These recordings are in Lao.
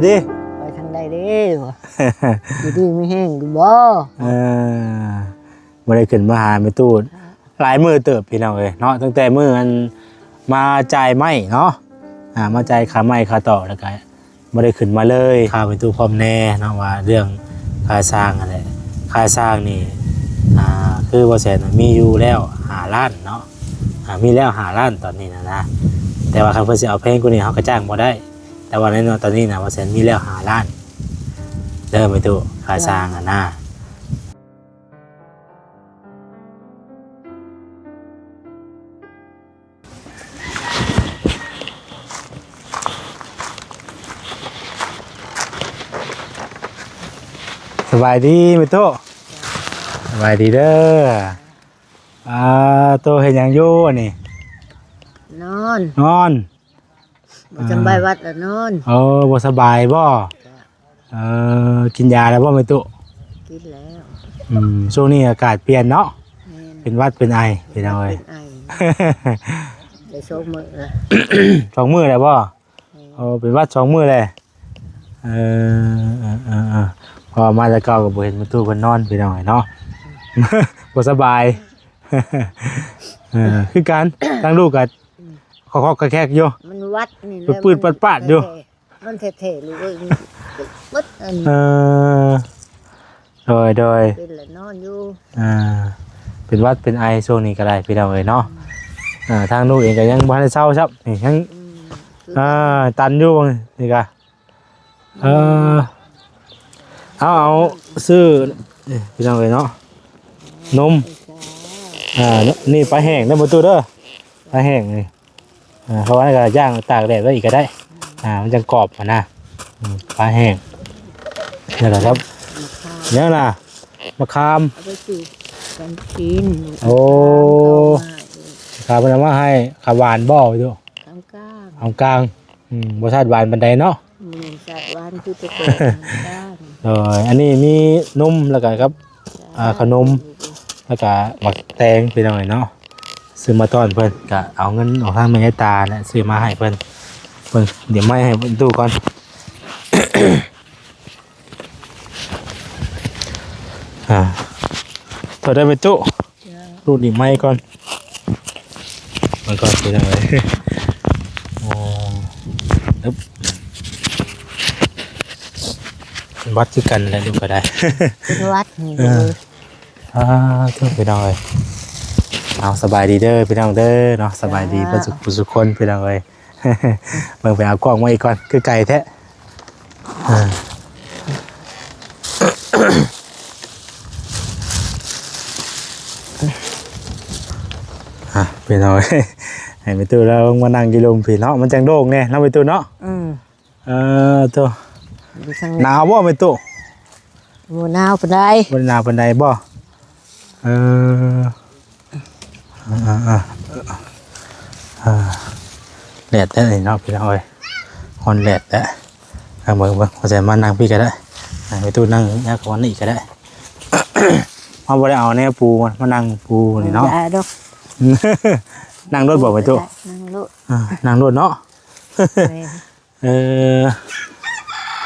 ເດ້ ໄປທາງໃດເດ້ວະ? ຢູ່ດີມີແຮງຢູ່ບໍ່? ເອີ ບໍ່ໄດ້ຂຶ້ນມາຫາແມ່ຕູ້ຫຼາຍມື້ເຕີບ ພີ່ນ້ອງເອີຍເນາະ, ຕັ້ງແຕ່ມື້ອັນມາຈ່າຍໄມ້ເນາະ ອ່າ ມາຈ່າຍຄ່າໄມ້ຄ່າຕອກ ແລ້ວກະບໍ່ໄດ້ຂຶ້ນມາເລີຍ. ຂ່າວແມ່ຕູ້ພ້ອມແດ່ເນາະ ວ່າເລື່ອງຄ່າສ້າງຫັ້ນແຫຼະ, ຄ່າສ້າງນີ້ ອ່າ ຄືບໍ່ແສນມີຢູ່ແລ້ວຫ້າລ້ານເນາະ, ອ່າ ມີແລ້ວຫ້າລ້ານຕອນນີ້ນະນະ, ແຕ່ວ່າຄັນເພິ່ນຊິເອົາແພງກວ່ານີ້ ເຮົາກໍຈ້າງບໍ່ໄດ້. ແຕ່ວ່າໃນຕອນນີ້ນະ ວ່າຊັ້ນມີແລ້ວຫ້າລ້ານເດີແມ່ຕູ້ ຄ່າສ້າງຫັ້ນນະ. ສະບາຍດີແມ່ຕູ້. ສະບາຍດີເດີ. ອ່າ ໂຕເຮັດຫຍັງຢູ່ອັນນີ້? ນອນ ນອນ. ບໍ່ສະບາຍຫວັດລະນອນ. ເອີ ບໍ່ສະບາຍບໍ່? ເອີ ກິນຢາແລ້ວບໍ່ແມ່ຕູ້? ກິນແລ້ວ. ອືມ ຊ່ວງນີ້ອາກາດປ່ຽນເນາະ. ແມ່ນ. ເປັນຫວັດເປັນໄອ ພີ່ນ້ອງເອີຍ. ເປັນຫວັດເປັນໄອ ໄດ້ສອງມື້ລະ. ສອງມື້ແລ້ວບໍ່? ແມ່ນ. ໂອ້ ເປັນຫວັດສອງມື້ແລ້ວ. ເອີ ເອີ ເອີ ເອີ ເພາະວ່າມາແຕ່ເກົ່າກໍບໍ່ເຫັນແມ່ຕູ້ເພິ່ນນອນ ພີ່ນ້ອງເອີຍເນາະ. ບໍ່ສະບາຍ. ເອີ ຄືກັນ ທາງລູກກໍ ອືມ ຄອກໆແຄກໆຢູ່. ມັນຫວັດນີ້ແຫຼະ ປືດໆປາດໆຢູ່. ມັນແທ້ໆ ລູກເອີຍ. ເອີ ໂດຍໆ ເປັນລະນອນຢູ່. ອ່າ ເປັນຫວັດເປັນໄອຊ່ວງນີ້ກໍໄດ້ ພີ່ນ້ອງເອີຍເນາະ. ອືມ ອ່າ ທາງລູກເອງກໍຍັງບໍ່ທັນໄດ້ເຊົາຊ້ຳ ນີ້ຍັງ ອືມ ອ່າ ຕັນຢູ່ນີ້ກະ. ເອີ ເອົາ ເອົາ ຊື້ ນີ້ ພີ່ນ້ອງເອີຍເນາະ ນົມ ອ່າ ນີ້ປາແຫ້ງເດີແມ່ຕູ້ເດີ ປາແຫ້ງນີ້. ອ່າ ເພາະວ່ານັ້ນກໍຍ່າງຕາກແດດໄວ້ອີກກໍໄດ້ ອ່າ ມັນຈັ່ງກອບຫັ້ນນະ. ອືມ ປາແຫ້ງ ແລ້ວກໍ ໝາກຂາມ ຫຍັງນະ ໝາກຂາມ ເອົາໄປສູ່ກັນກິນ. ໂອ້ ມາຂາມເພິ່ນເອົາມາໃຫ້ ຂາມຫວານບໍ່ຢູ່? ຂາມກາງ ຂາມກາງ. ອືມ ບໍ່ຊາດຫວານປານໃດເນາະ. ອືມ ຊາດຫວານຄືແຕ່ກ່ອນ. ໂດຍ ອັນນີ້ມີນົມ ແລ້ວກໍກັບ ອ່າ ຂະໜົມ ແລ້ວກະໝາກແຕງ ພີ່ນ້ອງເອີຍເນາະ. ຊື້ມາຕ້ອນເພິ່ນ ກະເອົາເງິນອອກທາງແມ່ຍາຍຕາແຫຼະ ຊື້ມາໃຫ້ເພິ່ນ. ເບິ່ງ ດຽວໄມ້ໃຫ້ເພິ່ນຕູ້ກ່ອນ. ອ່າ ໂທດເດີແມ່ຕູ້ ລູດນີ້ໄມ້ກ່ອນ. ມັນກໍເປັນຫຍັງເລີຍ ໂອ້ ອຶບ ເປັນຫວັດຄືກັນແຫຼະ ລູກກໍໄດ້ ເປັນຫວັດນີ້. ເອີ ອ່າ ທຸກພີ່ນ້ອງເອີຍ ເອົາ ສະບາຍດີເດີພີ່ນ້ອງເດີເນາະ. ສະບາຍດີ ເບິດສຸຂູສຸຄົນພີ່ນ້ອງເອີຍ. ເບິ່ງ ໄປເອົາກ້ອງມາອີກກ່ອນ ຄືໄກແທ້. ອ່າ ອ່ະ ພີ່ນ້ອງເອີຍ ໃຫ້ແມ່ຕູ້ລາວລົງມານັ່ງຢູ່ລຸ່ມພີ້ເນາະ ມັນຈັ່ງໂລ່ງແດ່ເນາະແມ່ຕູ້ເນາະ. ອືມ ເອີ ໂທ້ ຢູ່ທາງນີ້ ໜາວບໍ່ແມ່ຕູ້? ບໍ່ໜາວປານໃດ ບໍ່ໄດ້ໜາວປານໃດບໍ່? ເອີ ອ່າໆໆ ແດດແທ້ນີ້ເນາະພີ່ນ້ອງເອີຍ ຮ້ອນແດດແທ້. ເບິ່ງໆ ເບິ່ງ ວ່າຊິມານັ່ງພີ້ກໍໄດ້ ອ່າ ແມ່ຕູ້ນັ່ງຍາວກວ່ານີ້ກໍໄດ້. ເຮົາບໍ່ໄດ້ເອົາແນວປູ ມານັ່ງປູນີ້ເນາະ ບໍ່ໄດ້ດອກ. ນັ່ງໂລດບໍ່ແມ່ຕູ້? ນັ່ງໂລດ ອ່າ ນັ່ງໂລດເນາະ. ແມ່ນ ເອີ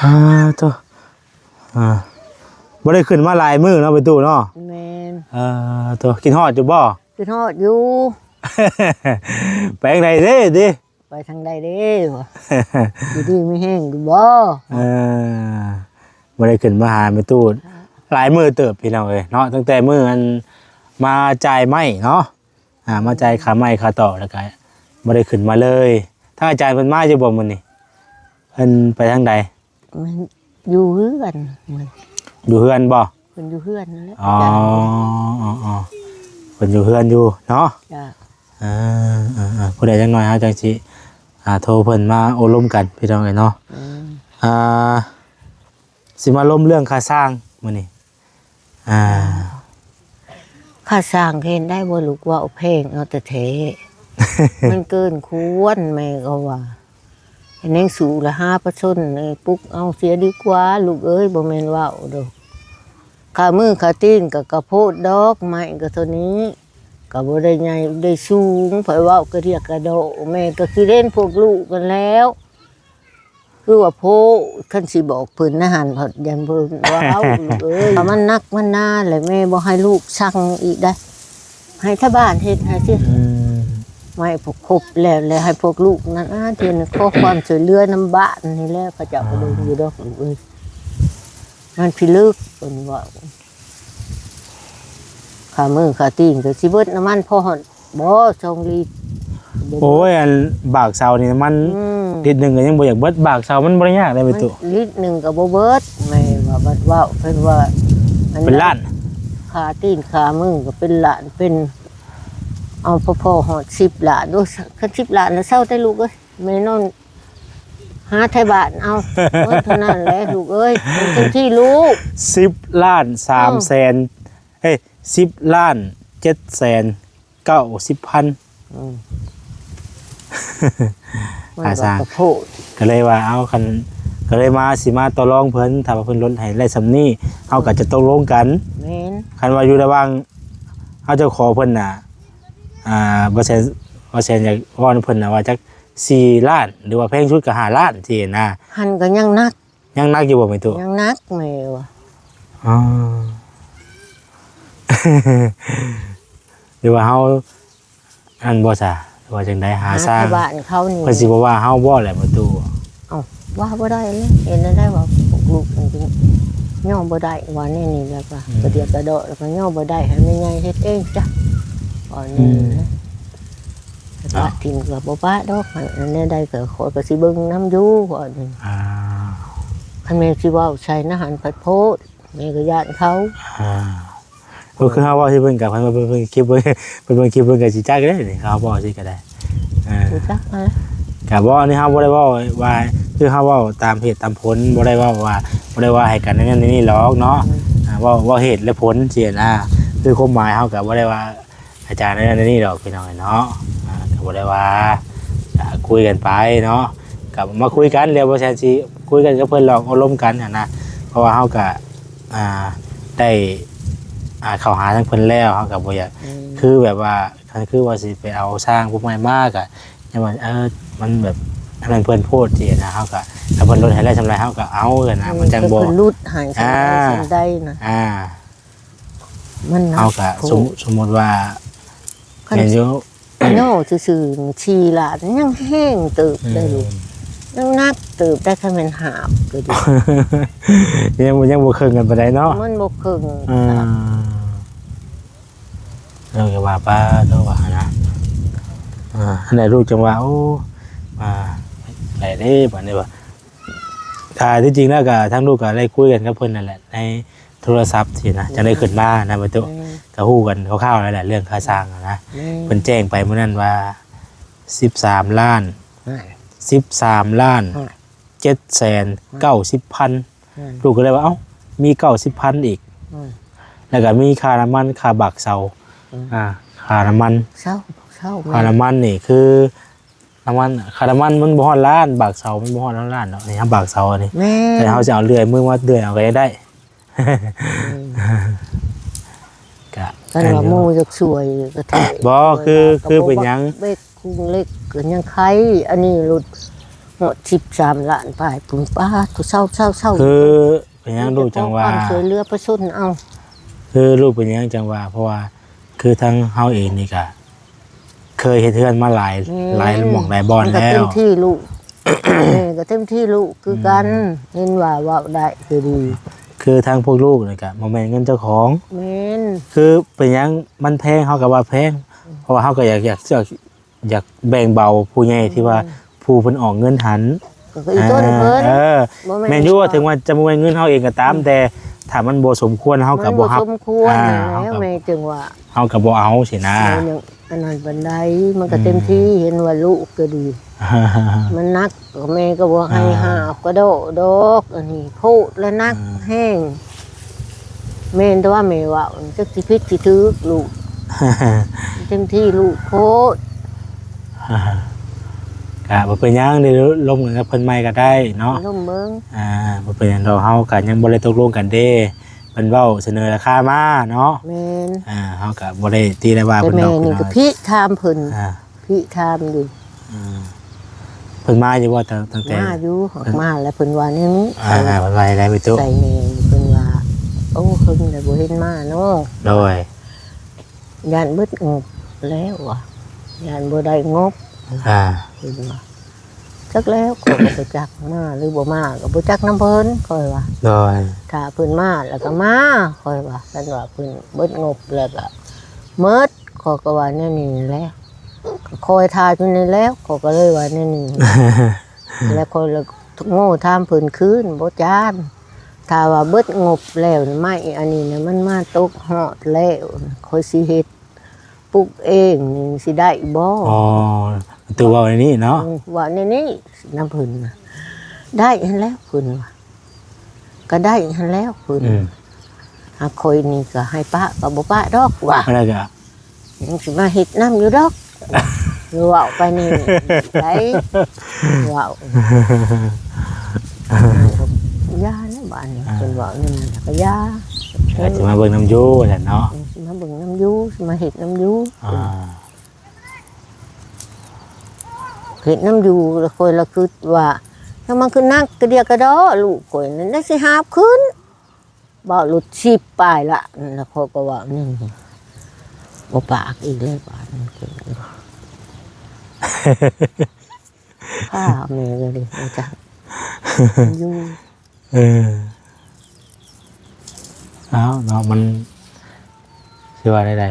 ອ່າ ໂທ້ ອ່າ ບໍ່ໄດ້ຂຶ້ນມາຫຼາຍມື້ເນາະ ແມ່ຕູ້ເນາະ. ແມ່ນ ເອີ ໂທ້ ຄິດຮອດຢູ່ບໍ່? ຄິດຮອດຢູ່. ໄປທາງໃດເດ້ຕິ? ໄປທາງໃດເດ້ວະ? ຢູ່ດີມີແຮງຢູ່ບໍ່? ເອີ ບໍ່ໄດ້ຂຶ້ນມາຫາແມ່ຕູ້ຫຼາຍມື້ເຕີບ ພີ່ນ້ອງເອີຍເນາະ ຕັ້ງແຕ່ມື້ອັນມາຈ່າຍໄມ້ເນາະ. ອ່າ ມາຈ່າຍຄ່າໄມ້ຄ່າຕອກ ແລ້ວກະບໍ່ໄດ້ຂຶ້ນມາເລີຍ. ທາງອາຈານເພິ່ນມາຢູ່ບໍ່ມື້ນີ້? ເພິ່ນໄປທາງໃດ? ຢູ່ເຮືອນ. ຢູ່ເຮືອນບໍ່? ເພິ່ນຢູ່ເຮືອນນັ້ນແຫຼະ. ອໍ ອາຈານ ເພິ່ນຢູ່ເຮືອນຢູ່ເນາະ. ເອີ ເອີ ເອີ ຜູ້ໃດຈັກໜ້ອຍເຮົາຈັ່ງຊິ ອ່າ ໂທເພິ່ນມາໂອ້ລົມກັນ ພີ່ນ້ອງເອີຍເນາະ. ອືມ ອ່າ ຊິມາລົມເລື່ອງຄ່າສ້າງມື້ນີ້. ອ່າ ຄ່າສ້າງເຫັນໄດ້ບໍ່ລູກ ເວົ້າແພງເອົາແທ້ໆ ມັນເກີນຄວນ ແມ່ກໍວ່າ ແນງສູລະຫາປະຊົນ ປຸກເອົາເສຍດີກວ່າ ລູກເອີຍ ບໍ່ແມ່ນເວົ້າດອກ. ຄ່າມືຄ່າຕີນກໍກະໂພດດອກ ໄມ້ກໍເທົ່ານີ້ ກໍບໍ່ໄດ້ໃຫຍ່ໄດ້ສູງ ໃຜເວົ້າກະດຽກກະດໍ້ ແມ່ກໍຂີ້ເລ່ນພວກລູກຫັ້ນແລ້ວ. ຄືວ່າໂພດ ຄັນຊິບອກເພິ່ນນະຫັ້ນ ພັດຢ້ານເພິ່ນວ່າເອົາ ລູກເອີຍ ມັນໜັກມັນໜາແຫຼະ ແມ່ບໍ່ໃຫ້ລູກສັ່ງອີກໄດ໋ ໃຫ້ຊາວບ້ານເຮັດໃຫ້ຊິ ອືມ ໃຫ້ພວກຄົບແລ້ວ ແລ້ວໃຫ້ພວກລູກນັ້ນ ອາ ເທື່ອນີ້ຂໍຄວາມຊ່ວຍເຫຼືອນຳບ້ານນີ້ແຫຼະ ເຂົາເຈົ້າກໍເບິ່ງຢູ່ດອກ ລູກເອີຍ ມັນພິລຶກ ເພິ່ນເວົ້າ ຄ່າມືຄ່າຕີນກໍຊິເບິດ ນ້ຳມັນພໍຮອດບໍ່ ສອງລິດ ບໍ່ເບິດ ໂອ້ຍ ອັນບາກເຊົານີ້ ນ້ຳມັນ ອືມ ລິດໜຶ່ງກໍຍັງບໍ່ຢາກເບິດ ບາກເຊົາມັນບໍ່ໄດ້ຍາກເດ້ແມ່ຕູ້ ລິດໜຶ່ງກໍບໍ່ເບິດ ແມ່ວ່າບັດເວົ້າ ເພິ່ນວ່າອັນ ເປັນລ້ານ ຄ່າຕີນຄ່າມືກໍເປັນລ້ານ ເປັນ ເອົາພໍ ພໍຮອດສິບລ້ານ ໂອ້ຍ ຄັນສິບລ້ານນະເຊົາແຕ່ລູກເອີຍ ແມ່ນອນ ຫາໄທບ້ານເອົາ ເງິນເທົ່ານັ້ນແຫຼະລູກເອີຍ ເປັນຈັ່ງຊີ້ລູກ ສິບລ້ານ ສາມແສນ ເອີຍ ສິບລ້ານ ເຈັດແສນ ເກົ້າສິບພັນ ອືມ ອາ ຊ່າງ ກໍໂພດ ກໍເລີຍວ່າ ເອົາ ຄັນ ກໍເລີຍມາ ຊິມາຕໍ່ລອງເພິ່ນ ຖ້າວ່າເພິ່ນລົດໃຫ້ໄດ້ສ່ຳນີ້ ເຮົາກໍຈະຕົກລົງກັນ ແມ່ນ ຄັນວ່າຢູ່ລະຫວ່າງ ເຮົາຈະຂໍເພິ່ນນະ ອ່າ ບໍ່ແຊນ ບໍ່ແຊນຢາກເວົ້ານຳເພິ່ນນະວ່າຈັກ ສີ່ລ້ານ ຫຼືວ່າແພງສຸດກໍຫ້າລ້ານຊີ້ນະ ຫັ້ນກໍຍັງໜັກ ຍັງໜັກຢູ່ບໍ່ແມ່ຕູ້? ຍັງໜັກແມ່ວ່າ ອໍ ຫຼືວ່າເຮົາ ອັນບໍ່ຊະ ຫຼືວ່າຈັ່ງໃດ ຫາ ຫາຊາງ ຊາວບ້ານເຂົານີ້ ເພິ່ນຊິບໍ່ວ່າເຮົາບໍ່ແຫຼະແມ່ຕູ້? ເອົ້າ ວ່າບໍ່ໄດ້ແຫຼະ ເຮັດແນວໃດວ່າພວກລູກມັນຈຶ່ງຍໍບໍ່ໄດ້ ວ່າແນວນີ້ແລ້ວກໍ ອືມ ກະດຽກກະເດາະ ແລ້ວກໍຍໍບໍ່ໄດ້ ໃຫ້ແມ່ໃຫຍ່ເຮັດເອງຈ້ະ ວ່າແນວນີ້ແຫຼະ ອືມ ປະຖິ້ມກໍບໍ່ປະດອກ ແນວໃດກໍຂ້ອຍກໍຊິເບິ່ງນຳຢູ່ ວ່ານີ້ ອ່າ ຄັນແມ່ນຊິເວົ້າໃສ່ນະຫັ້ນພັດໂພດ ແມ່ກໍຢ້ານເຂົາ ອ່າ ຄືເຮົາເວົ້າຊິເບິ່ງກັບ ເພິ່ນເບິ່ງຄລິບ ເບິ່ງ ເພິ່ນເບິ່ງຄລິບ ເພິ່ນກໍຊິຈັກເດ້ນີ້ ເຮົາເວົ້າຊິກໍໄດ້ ອ່າ ຮູ້ຈັກຫັ້ນແຫຼະ ກໍບໍ່ ອັນນີ້ເຮົາບໍ່ໄດ້ເວົ້າວ່າ ຄືເຮົາເວົ້າຕາມເຫດຕາມຜົນ ບໍ່ໄດ້ເວົ້າວ່າ ບໍ່ໄດ້ວ່າໃຫ້ກັນໃນນັ້ນໃນນີ້ຫຼອກເນາະ ອືມ ອ່າ ເວົ້າ ເວົ້າເຫດແລະຜົນຊີ້ນະ ຄືຄວາມໝາຍເຮົາກໍບໍ່ໄດ້ວ່າ ອາຈານນັ້ນນີ້ດອກ ພີ່ນ້ອງເນາະ ອ່າ ກໍບໍ່ໄດ້ວ່າ ອ່າ ຄຸຍກັນໄປເນາະ ກໍມາຄຸຍກັນ ແລ້ວບໍ່ແຊນຊິຄຸຍກັນກັບເພິ່ນ ລອງໂອ້ລົມກັນຫັ້ນນະ ເພາະວ່າເຮົາກໍ ອ່າ ໄດ້ ອ່າ ເຂົ້າຫາທາງເພິ່ນແລ້ວ ເຮົາກໍບໍ່ຢາກ ອືມ ຄືແບບວ່າ ຄັນຄືວ່າຊິໄປເອົາຊ່າງຜູ້ໃໝ່ມາ ກໍຍັງວ່າ ເອີ ມັນແບບ ອັນນັ້ນເພິ່ນໂພດຊີ້ນະ ເຮົາກໍຖ້າເພິ່ນຫຼຸດໃຫ້ໄດ້ສ່ຳໃດ ເຮົາກໍເອົາຫັ້ນນະ ມັນຈັ່ງບໍ່ ເພິ່ນຫຼຸດໃຫ້ສ່ຳໃດ ອ່າ ສ່ຳໃດນະ ອ່າ ມັນໜັກ ເຮົາກະ ໂພດ ສົມ ສົມມຸດວ່າ ຄັນ ແມ່ນຢູ່ ໂນຊື່ໆ ສີ່ລ້ານຍັງແຮງເຕີບໄດ້ລູກ ອືມ ຍັງໜັກເຕີບໄດ້ ຄັນແມ່ນຫາບກໍດີ ຍັງ ຍັງບໍ່ເຄິ່ງກັນປານໃດເນາະ ມັນບໍ່ເຄິ່ງ ອ່າ ເອີ ກໍວ່າໄປ ກໍວ່າຫັ້ນນະ ອ່າ ອັນໃດລູກຈັ່ງວ່າ ໂອ້ ອ່າ ໄດ້ເດ້ບາດນີ້ວ່າ ອ່າ ທີ່ຈິງແລ້ວກໍທາງລູກກໍໄດ້ຄຸຍກັນກັບເພິ່ນນັ້ນແຫຼະ ໃນ ໂທລະສັບຊີ້ນະ ອືມ ຈັ່ງໄດ້ຂຶ້ນມານະ ແມ່ຕູ້ ແມ່ນ ກໍຮູ້ກັນຄ່າວໆ ແລ້ວແຫຼະ ເລື່ອງຄ່າຊ່າງນະ ແມ່ນ ເພິ່ນແຈ້ງໄປມື້ນັ້ນວ່າ ສິບສາມລ້ານ ອ່າ ສິບສາມລ້ານ ອ່າ ເຈັດແສນເກົ້າສິບພັນ ອ່າ ລູກກໍເລີຍວ່າ ເອົ້າ ມີເກົ້າສິບພັນອີກ ອ່າ ແລ້ວກໍມີຄ່ານ້ຳມັນ ຄ່າບາກເຊົາ ອ່າ ອ່າ ຄ່ານ້ຳມັນ ເຊົາ ເຊົາ ຄ່ານ້ຳມັນນີ້ຄື ນ້ຳມັນ ຄ່ານ້ຳມັນມັນບໍ່ຮອດລ້ານ ບາກເຊົາມັນບໍ່ຮອດລ້ານດອກ ນີ້ເຮົາບາກເຊົາອັນນີ້ ແມ່ນ ແຕ່ເຮົາຊິເອົາເລື່ອຍ ມືມາເລື່ອຍເອົາກໍຍັງໄດ້ ອືມ ກະ ຄັນວ່າໝູ່ຢາກຊ່ວຍກໍຖື ບໍ່ ຄື ຄືເປັນຫຍັງ ເບກຄຸງເລັກກໍຍັງໄຄ ອັນນີ້ຫຼຸດຮອດສິບສາມລ້ານປາຍພຸ້ນ ປາດໂທ້ ເຊົາໆໆ ຄືເປັນຫຍັງລູກຈັ່ງວ່າ ຄວາມຊ່ວຍເຫຼືອປະຊາຊົນເອົາ ຄືລູກເປັນຫຍັງຈັ່ງວ່າ ເພາະວ່າ ຄືທາງເຮົາເອງນີ້ກະເຄີຍເຮັດເຮືອນມາຫຼາຍ ແມ່ນ ຫຼາຍໝ່ອງຫຼາຍບ່ອນແລ້ວ ມັນກໍເຕັມທີ່ລູກ ແມ່ກໍເຕັມທີ່ລູກຄືກັນ ອືມ ເຫັນວ່າເວົ້າໄດ້ກໍດີ ຄືທາງພວກລູກນີ້ກະບໍ່ແມ່ນເງິນເຈົ້າຂອງ ແມ່ນ ຄືເປັນຫຍັງມັນແພງ ເຮົາກໍວ່າແພງ ອືມ ເພາະວ່າເຮົາກໍຢາກ ຢາກ ຢາກ ຢາກແບ່ງເບົາຜູ້ໃຫຍ່ ອືມ ທີ່ວ່າຜູ້ເພິ່ນອອກເງິນຫັ້ນ ກໍອີຕົນເພິ່ນ ເອີ ບໍ່ແມ່ນ ແມ່ນຢູ່ວ່າ ເຖິງວ່າຈະບໍ່ແມ່ນເງິນເຮົາເອງກໍຕາມ ອືມ ແຕ່ຖ້າມັນບໍ່ສົມຄວນ ເຮົາກໍບໍ່ຮັບ ມັນບໍ່ສົມຄວນ ອ່າ ແລ້ວ ເຮົາກໍ ແມ່ຈຶ່ງວ່າ ເຮົາກໍບໍ່ເອົາຊີ້ນະ ແມ່ຍັງອັນນັ້ນປານໃດ ມັນກໍເຕັມທີ່ ອືມ ເຫັນວ່າລູກກໍດີ ມັນໜັກ ແມ່ກໍບໍ່ໃຫ້ ອ່າ ຫາບກະໂດະດອກ ອັນນີ້ໂພດແລະໜັກ ອ່າ ແຮງ ແມ່ນແຕ່ວ່າແມ່ເວົ້າ ຈັກຊິຜິດຊິຖືກລູກ ເຕັມທີ່ລູກໂພດ ກະບໍ່ເປັນຫຍັງ ໄດ້ລົມກັນກັບເພິ່ນໃໝ່ກໍໄດ້ເນາະ ລົມເບິ່ງ ອ່າ ບໍ່ເປັນຫຍັງດອກ ເຮົາກະຍັງບໍ່ໄດ້ຕົກລົງກັນເດ້ ເພິ່ນເວົ້າສະເໜີລາຄາມາເນາະ ແມ່ນ ອ່າ ເຮົາກະບໍ່ໄດ້ຕິໄດ້ວ່າເພິ່ນດອກ ແຕ່ແມ່ນີ້ກໍພິຖາມເພິ່ນ ອ່າ ພິຖາມຢູ່ ອ່າ ເພິ່ນມາຢູ່ບໍ່ ຕັ້ງ ຕັ້ງແຕ່ ມາຢູ່ ເພິ່ນມາແລ້ວເພິ່ນວ່າແນວນີ້ ອ່າ ເພິ່ນວ່າໄດ້ໄປຕູ້ ໃສ່ແມ່ເພິ່ນວ່າ ໂອ້ ເຫິງແລ້ວບໍ່ເຫັນມາເນາະ ໂດຍ ຢ້ານເບິດງົບແລ້ວວ່າ ຢ້ານບໍ່ໄດ້ງົບ ອ່າ ເພິ່ນວ່າ ຈັກແລ້ວ ຂ້ອຍກໍບໍ່ຈັກ ມາຫຼືບໍ່ມາກໍບໍ່ຈັກນຳເພິ່ນ ຂ້ອຍວ່າ ໂດຍ ຖ້າເພິ່ນມາແລ້ວກໍມາ ຂ້ອຍວ່າ ຄັນວ່າເພິ່ນເບິດງົບແລ້ວກໍໝົດ ຂ້ອຍກໍວ່າແນວນີ້ແຫຼະ ຂ້ອຍຖ້າຢູ່ນີ້ແລ້ວ ຂ້ອຍກໍເລີຍວ່າແນວນີ້ ແລ້ວຂ້ອຍລະໂງ່ຖາມເພິ່ນຄືນ ບໍ່ຈານ ຖ້າວ່າເບິດງົບແລ້ວນີ້ ໄມ້ອັນນີ້ນະ ມັນມາຕົກຮອດແລ້ວ ຂ້ອຍຊິເຮັດປຸກເອງນີ້ຊິໄດ້ບໍ່? ອໍ ຕູ້ເວົ້າແນວນີ້ເນາະ ອືມ ເວົ້າແນວນີ້ນຳເພິ່ນນະ ໄດ້ຫັ້ນແຫຼະເພິ່ນວ່າ ກໍໄດ້ຫັ້ນແຫຼະເພິ່ນ ອືມ ຫາຂ້ອຍນີ້ກໍໃຫ້ປະກໍບໍ່ປະດອກວ່າ ແລ້ວກໍ ຍັງຊິມາເຮັດນຳຢູ່ດອກ ເວົ້າໄປນີ້ໄດ ເວົ້າ ຢ່າແລ້ວບາດນີ້ ອ່າ ເພິ່ນເວົ້າແນວນັ້ນກໍຢ່າ ກໍຊິມາເບິ່ງນຳຢູ່ວ່າຊັ້ນເນາະ ຊິມາເບິ່ງນຳຢູ່ ຊິມາເຮັດນຳຢູ່ ອ່າ ເຮັດນຳຢູ່ ແລ້ວຂ້ອຍລະຄິດວ່າ ແລ້ວມັນຄືໜັກກະດຽກກະດໍ ລູກຂ້ອຍນັ້ນ ໄດ້ຊິຫາບຂຶ້ນ ເວົ້າຫຼຸດສິບປາຍລະ ແລ້ວຂ້ອຍກໍເວົ້ານີ້ ບໍ່ປາກອີກເລີຍບາດນີ້ ຂ້າແມ່ເລີຍ ບໍ່ຈັກຢູ່ ເອີ ເອົາເນາະ ມັນຊິວ່າແນວໃດ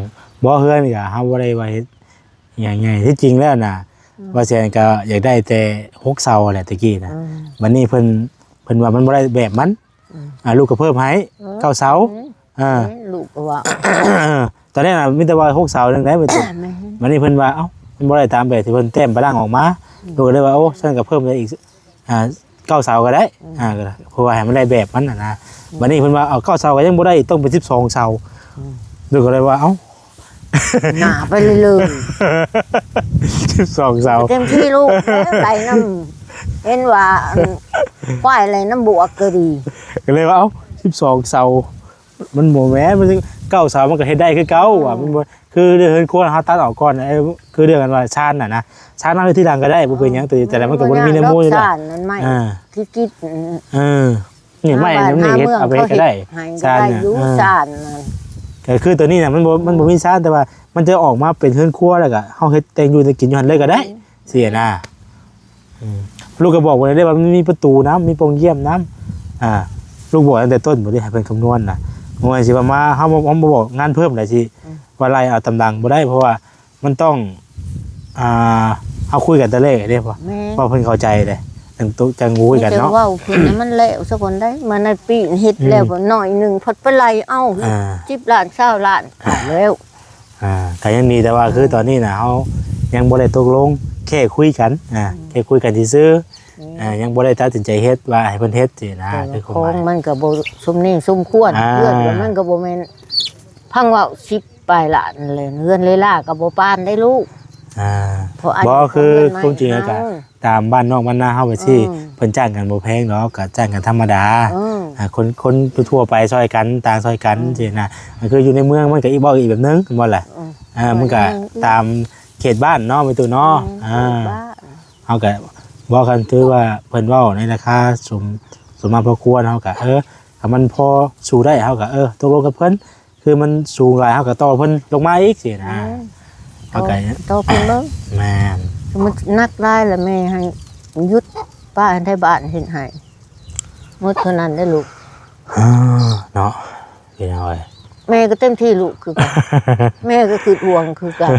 ບໍ່ ເຮືອນນີ້ກະເຮົາບໍ່ໄດ້ວ່າເຮັດຫຍັງໃຫຍ່ ທີ່ຈິງແລ້ວນະ ອືມ ວ່າແສນກໍຢາກໄດ້ແຕ່ຫົກເສົາແຫຼະແຕ່ກີ້ນະ ອືມ ບັດນີ້ເພິ່ນ ເພິ່ນວ່າມັນບໍ່ໄດ້ແບບມັນ ອືມ ອ່າ ລູກກໍເພີ່ມໃຫ້ ເອີ ເກົ້າເສົາ ອືມ ອ່າ ແມ່ນ ລູກກໍວ່າ ຕອນແລກນະມີແຕ່ວ່າຫົກເສົາໜຶ່ງໄດ້ ບັດນີ້ ແມ່ນ ບັດນີ້ເພິ່ນວ່າ ເອົ້າ ມັນບໍ່ໄດ້ຕາມແບບທີ່ເພິ່ນແຕ້ມຕາລາງອອກມາ ອືມ ລູກກໍເລີຍວ່າ ໂອ້ ຊັ້ນກໍເພີ່ມໄປອີກ ອ່າ ເກົ້າເສົາກໍໄດ້ ອືມ ອ່າ ເພາະວ່າໃຫ້ມັນໄດ້ແບບມັນນະນະ ອືມ ບັດນີ້ເພິ່ນວ່າ ເອົາ ເກົ້າເສົາກໍຍັງບໍ່ໄດ້ ຕ້ອງເປັນສິບສອງເສົາ ອືມ ລູກກໍເລີຍວ່າ ເອົ້າ ໜ້າໄປເລີຍໆ ສິບສອງເສົາ ເຕັມທີ່ລູກ ໄປນຳ ເຫັນວ່າ ອັນ ຄວາຍໄຫຼນຳບວກກໍດີ ກໍເລີຍວ່າ ເອົ້າ ສິບສອງເສົາ ມັນບໍ່ແມ່ນ ມັນເກົ້າເສົາມັນກໍເຮັດໄດ້ຄືເກົ່າ ອືມ ວ່າມັນບໍ່ ຄືເລື່ອງເຮືອນຄົວເຮົາຕັດອອກກ່ອນ ເອີ ຄືເລື່ອງອັນວ່າຊານນະນະ ຊານເຮົາເຮັດທີຫຼັງກໍໄດ້ ບໍ່ເປັນຫຍັງ ອືມ ແຕ່ ແຕ່ລະມັນກໍບໍ່ມີແນວໂມຢູ່ແລ້ວ ຊານນັ້ນໄມ້ ອ່າ ທີ່ກິດ ເອີ ນີ້ໄມ້ ຫາບ້ານ ນຳນີ້ເຮັດ ຫາເມືອງ ເອົາໄປເຮັດກໍໄດ້ ເຂົາເຮັດໃຫ້ກໍໄດ້ຢູ່ ຊານນະ ຊານນັ້ນ ອ່າ ກໍຄືໂຕນີ້ນະ ມັນບໍ່ ມັນບໍ່ມີຊານ ແຕ່ວ່າມັນຈະອອກມາເປັນເຮືອນຄົວ ແລ້ວກໍເຮົາເຮັດແຕ່ງຢູ່ແຕ່ງກິນຢູ່ຫັ້ນເລີຍກໍໄດ້ ອືມ ຊີ້ນະ ອືມ ລູກກໍບອກໄວ້ເດ້ວ່າມັນມີປະຕູນຳ ມີປ່ອງຢ້ຽມນຳ ອ່າ ລູກບອກຕັ້ງແຕ່ຕົ້ນບໍ່ໄດ້ໃຫ້ເພິ່ນຄຳນວນນະ ບໍ່ແມ່ນຊິວ່າມາ ເຮົາບໍ່ ເຮົາບໍ່ບອກງານເພີ່ມໃດຊິ ອືມ ວ່າໄລ່ເອົາຕາມຫຼັງບໍ່ໄດ້ ເພາະວ່າມັນຕ້ອງ ອ່າ ເຮົາຄຸຍກັນແຕ່ແລກເດ້ ແມ່ນ ເວົ້າເພິ່ນເຂົ້າໃຈເດ້ ຈັ່ງໂຕ ຈັ່ງຄຸຍກັນເນາະ ມີແຕ່ເວົ້າເພິ່ນໃຫ້ມັນແລ້ວຊະກ່ອນໄດ໋ ມາໃນປີເຮັດ ອືມ ແລ້ວໜ້ອຍໜຶ່ງ ພັດໄປໄລ່ເອົາ ອ່າ ສິບລ້ານ ຊາວລ້ານ ແລ້ວ ອ່າ ກໍຍັງດີ ແຕ່ວ່າ ອ່າ ຄືຕອນນີ້ນະ ເຮົາຍັງບໍ່ໄດ້ຕົກລົງ ແຄ່ຄຸຍກັນ ອ່າ ອືມ ແຄ່ຄຸຍກັນຊື່ໆ ອືມ ອ່າ ຍັງບໍ່ໄດ້ຕັດສິນໃຈເຮັດ ວ່າໃຫ້ເພິ່ນເຮັດຊີ້ນະ ແຕ່ວ່າ ຄືຄວາມໝາຍ ຂອງມັນກໍບໍ່ສົມເໜັງສົມຄວນ ອ່າ ເຮືອນກໍມັນກໍບໍ່ແມ່ນ ພັງເວົ້າສິບປາຍລ້ານແຫຼະ ເຮືອນເລລາກໍບໍ່ປານໄດ໋ລູກ ອ່າ ບໍ່ ຄືຄວາມຈິງກໍ ເອີ ຕາມບ້ານນອກບ້ານນາເຮົາໄປຊີ້ ເອີ ເພິ່ນຈ້າງກັນບໍ່ແພງດອກ ກໍຈ້າງກັນທຳມະດາ ເອີ ອ່າ ຄົນ ຄົນທົ່ວໄປຊ່ອຍກັນ ຕ່າງຊ່ອຍກັນ ເອີ ຊີ້ນະ ກໍຄືຢູ່ໃນເມືອງມັນກໍອີກ ເວົ້າອີກແບບໜຶ່ງ ແມ່ນບໍ່ລະ? ເອີ ເອີ ມັນກໍ ເອີ ຕາມເຂດບ້ານເນາະ ແມ່ຕູ້ເນາະ ເອີ ອ່າ ເຂດບ້ານ ເຮົາກໍເວົ້າກັນ ຖືວ່າເພິ່ນເວົ້າໃນລາຄາສົມ ສົມມາພໍຄວນ ເຮົາກໍ ເອີ ຖ້າມັນພໍສູ້ໄດ້ ເຮົາກໍ ເອີ ຕົກລົງກັບເພິ່ນ ຄືມັນສູງຫຼາຍ ເຮົາກໍຕໍ່ເພິ່ນລົງມາອີກຊີ້ນະ ອືມ ເຮົາກໍ ຕໍ່ ຕໍ່ເພິ່ນເບິ່ງ ແມ່ນ ສົມມຸດໜັກຫຼາຍລະແມ່ໃຫ້ຢຸດ ປ້າໃຫ້ໄທບ້ານເຮັດໃຫ້ ໝົດເທົ່ານັ້ນເດ້ລູກ ເອີ ເນາະ ພີ່ນ້ອງເອີຍ ແມ່ກໍເຕັມທີ່ລູກຄືກັນ ແມ່ກໍຄຶດຫ່ວງຄືກັນ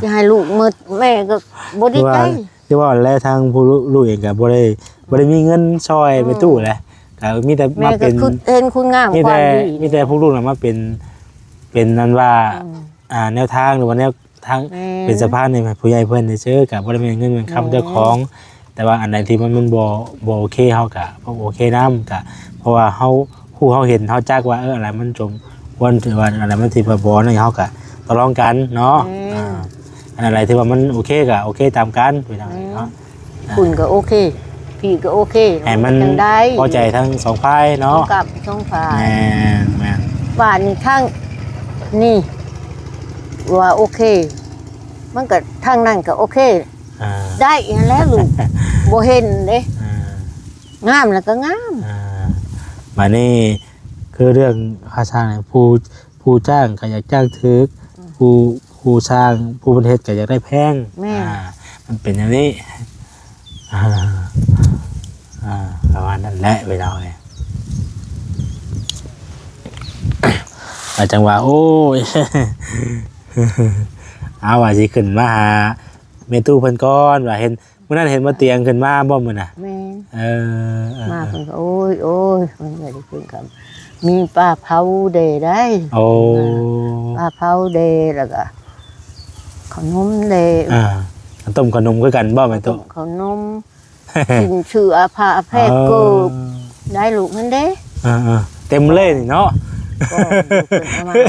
ຊິໃຫ້ລູກໝົດ ແມ່ກໍບໍ່ດີໃຈ ຄືວ່າ ຄືວ່າແຫຼະ ທາງຜູ້ລູກເອງກໍບໍ່ໄດ້ ບໍ່ໄດ້ມີເງິນຊ່ອຍ ອືມ ແມ່ຕູ້ແຫຼະ ກໍມີແຕ່ມາເປັນ ແມ່ກໍຄຶດເຫັນຄຸນງາມ ມີແຕ່ ຄວາມດີ ມີແຕ່ຜູ້ລູກນະມາເປັນ ເປັນອັນວ່າ ອືມ ອ່າ ແນວທາງ ຫຼືວ່າແນວທາງ ແມ່ນ ເປັນສະພານໃຫ້ຜູ້ໃຫຍ່ເພິ່ນຊື່ໆ ກໍບໍ່ໄດ້ແມ່ນເງິນແມ່ນຄຳ ແມ່ນ ເຈົ້າຂອງ ແຕ່ວ່າອັນໃດທີ່ມັນ ມັນບໍ່ ບໍ່ໂອເຄ ເຮົາກໍບໍ່ໂອເຄນຳ ກໍເພາະວ່າເຮົາຮູ້ ເຮົາເຫັນ ເຮົາຈັກວ່າ ເອີ ອັນໃດມັນສົມຄວນ ຫຼືວ່າອັນໃດມັນຊິບໍ່ ບໍ່ນັ້ນ ເຮົາກໍຕໍ່ລອງກັນເນາະ ແມ່ນ ອ່າ ອັນໃດທີ່ວ່າມັນໂອເຄກໍໂອເຄຕາມກັນ ພີ່ນ້ອງເນາະ ແມ່ນ ອ່າ ຄຸນກໍໂອເຄ ພີ່ກໍໂອເຄ ໃຫ້ມັນ ຈັ່ງໃດ ພໍໃຈທັງສອງຝ່າຍເນາະ ກັບສອງຝ່າຍ ແມ່ນໆ ບາດນີ້ທາງນີ້ວ່າໂອເຄ ມັນກໍທາງນັ້ນກໍໂອເຄ ອ່າ ໄດ້ຫັ້ນແຫຼະລູກ ບໍ່ເຫັນເດ້ ອ່າ ງາມແລ້ວກໍງາມ ອ່າ ບາດນີ້ຄືເລື່ອງຄ່າສ້າງນີ້ ຜູ້ ຜູ້ຈ້າງກໍຢາກຈ້າງຖືກ ອືມ ຜູ້ ຜູ້ສ້າງ ຜູ້ເພິ່ນເຮັດກໍຢາກໄດ້ແພງ ແມ່ນ ອ່າ ມັນເປັນແນວນີ້ ອ່າ ອ່າ ປະມານນັ້ນແຫຼະ ພີ່ນ້ອງເອີຍ ອາ ຈັ່ງວ່າ ໂອ້ຍ ເອົາ ວ່າຊິຂຶ້ນມາຫາແມ່ຕູ້ເພິ່ນກ່ອນ ວ່າເຫັນ ມື້ນັ້ນເຫັນບໍ່ ຕຽງຂຶ້ນມາບໍ່ມື້ນະ? ແມ່ນ ເອີ ເອີ ມາ ເອີ ເພິ່ນກໍ ໂອ້ຍ ໂອ້ຍ ເພິ່ນກໍໄດ້ຂຶ້ນກັບ ມີປາເຜົາແດ່ໄດ໋ ໂອ້ ປາເຜົາແດ່ ແລ້ວກໍເຂົ້າໜົມແດ່ ອ່າ ຕົ້ມເຂົ້າໜົມຄືກັນບໍ່ແມ່ຕູ້? ຕົ້ມເຂົ້າໜົມ ສິ້ນເສື້ອ ຜ້າແພກ ເກີບ ໄດ້ລູກຫັ້ນເດ້ ອ່າ ເຕັມເລີຍນີ້ເນາະ ກໍເພິ່ນເອົາມາໃຫ້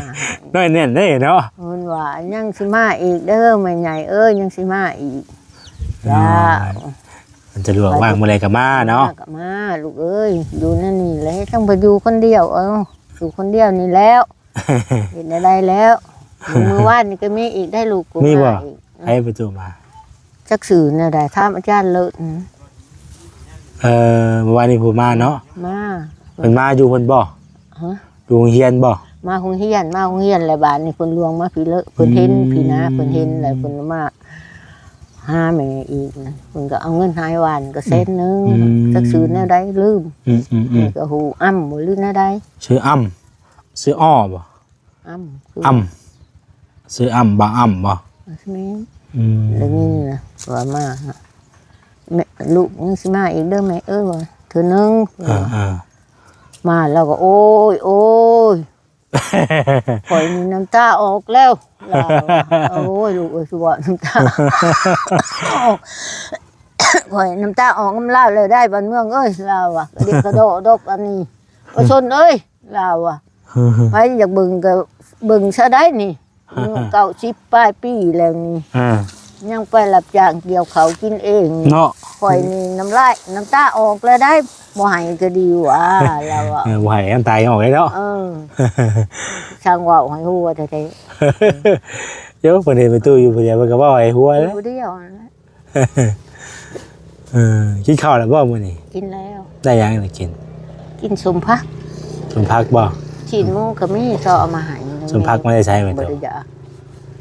ໜ້ອຍແໜ້ນເດ້ເນາະ ເພິ່ນວ່າ ຍັງຊິມາອີກເດີແມ່ໃຫຍ່ເອີຍ ຍັງຊິມາອີກ ຈ້າ ມັນສະດວກວ່າງມື້ໃດກໍມາເນາະ ກໍມາລູກເອີຍ ຢູ່ໃນນີ້ແຫຼະ ຈັ່ງໄປຢູ່ຄົນດຽວ ເອົາ ຢູ່ຄົນດຽວນີ້ແລ້ວ ເຮັດແນວໃດແລ້ວ ມື້ວານນີ້ກໍມີອີກໄດ້ລູກ ມີບໍ່? ໃຜໄປໂທມາ? ຈັກຊື່ແນວໃດ ຖາມອາຈານເລີດ ເອີ ມື້ວານນີ້ຜູ້ມາເນາະ ມາ ເພິ່ນມາຢູ່ເພິ່ນບໍ່? ຮະ? ຢູ່ໂຮງຮຽນບໍ່? ມາໂຮງຮຽນ ມາໂຮງຮຽນ ແລ້ວບາດນີ້ເພິ່ນລວງມາພີ້ເລີ ເພິ່ນເຫັນ ອືມ ພີ້ນາ ເພິ່ນເຫັນ ແລ້ວເພິ່ນມາຫາແມ່ອີກ ເພິ່ນກໍເອົາເງິນໃຫ້ວານກໍແສນໜຶ່ງ ອືມ ຈັກຊື່ແນວໃດລືມ ອືມໆໆ ແມ່ກໍຮູ້ ອຳບໍ່ ຫຼືແນວໃດ ຊື່ອຳ ຊື່ອໍບໍ່? ອຳ ອຳ ຊື່ອຳ ບ່າວອຳບໍ່? ແມ່ນ ອືມ ໄດ້ຍິນນະວ່າມາ ແມ່ ລູກຍັງຊິມາອີກເດີແມ່ເອີຍ ວ່າເທື່ອໜຶ່ງ ເອີ ເອີ ມາແລ້ວກໍ ໂອ້ຍ ໂອ້ຍ ຂ້ອຍນີ້ນ້ຳຕາອອກແລ້ວ ລາວວ່າ ໂອ້ຍ ລູກເອີຍ ຄືວ່ານ້ຳຕາອອກ ຂ້ອຍນ້ຳຕາອອກນຳລາວແລ້ວໄດ໋ ບ້ານເມືອງເອີຍ ລາວວ່າ ກະດິກກະດໍດອກອັນນີ້ ປະຊາຊົນເອີຍ ລາວວ່າ ໃຜຢາກເບິ່ງກໍເບິ່ງຊະໄດ໋ນີ້ ອາຮະ ເກົ້າສິບປາຍປີແລ້ວນີ້ ອ່າ ຍັງໄປຮັບຈ້າງກ່ຽວເຂົ້າກິນເອງເນາະ ຂ້ອຍນີ້ນ້ຳລາຍນ້ຳຕາອອກແລ້ວໄດ໋ ບໍ່ໃຫ້ກໍດີຫວາ ລາວວ່າ ເອີ ບໍ່ໃຫ້ນ້ຳຕາອອກເລີຍເນາະ ເອີ ຊ່າງເວົ້າໃຫ້ຫົວແທ້ໆ ໂຢ ເພິ່ນເຫັນແມ່ຕູ້ຢູ່ຜູ້ດຽວ ເພິ່ນກໍເວົ້າໃຫ້ຫົວແຫຼະ ຢູ່ຜູ້ດຽວ ເອີ ກິນເຂົ້າແລ້ວບໍ່ມື້ນີ້? ກິນແລ້ວ ໄດ້ຫຍັງກິນ? ກິນສົ້ມຜັກ ສົ້ມຜັກບໍ່? ຊີ້ນໝູກໍມີ ເຂົາເອົາມາໃຫ້ ສົ້ມຜັກມາແຕ່ໃສແມ່ຕູ້?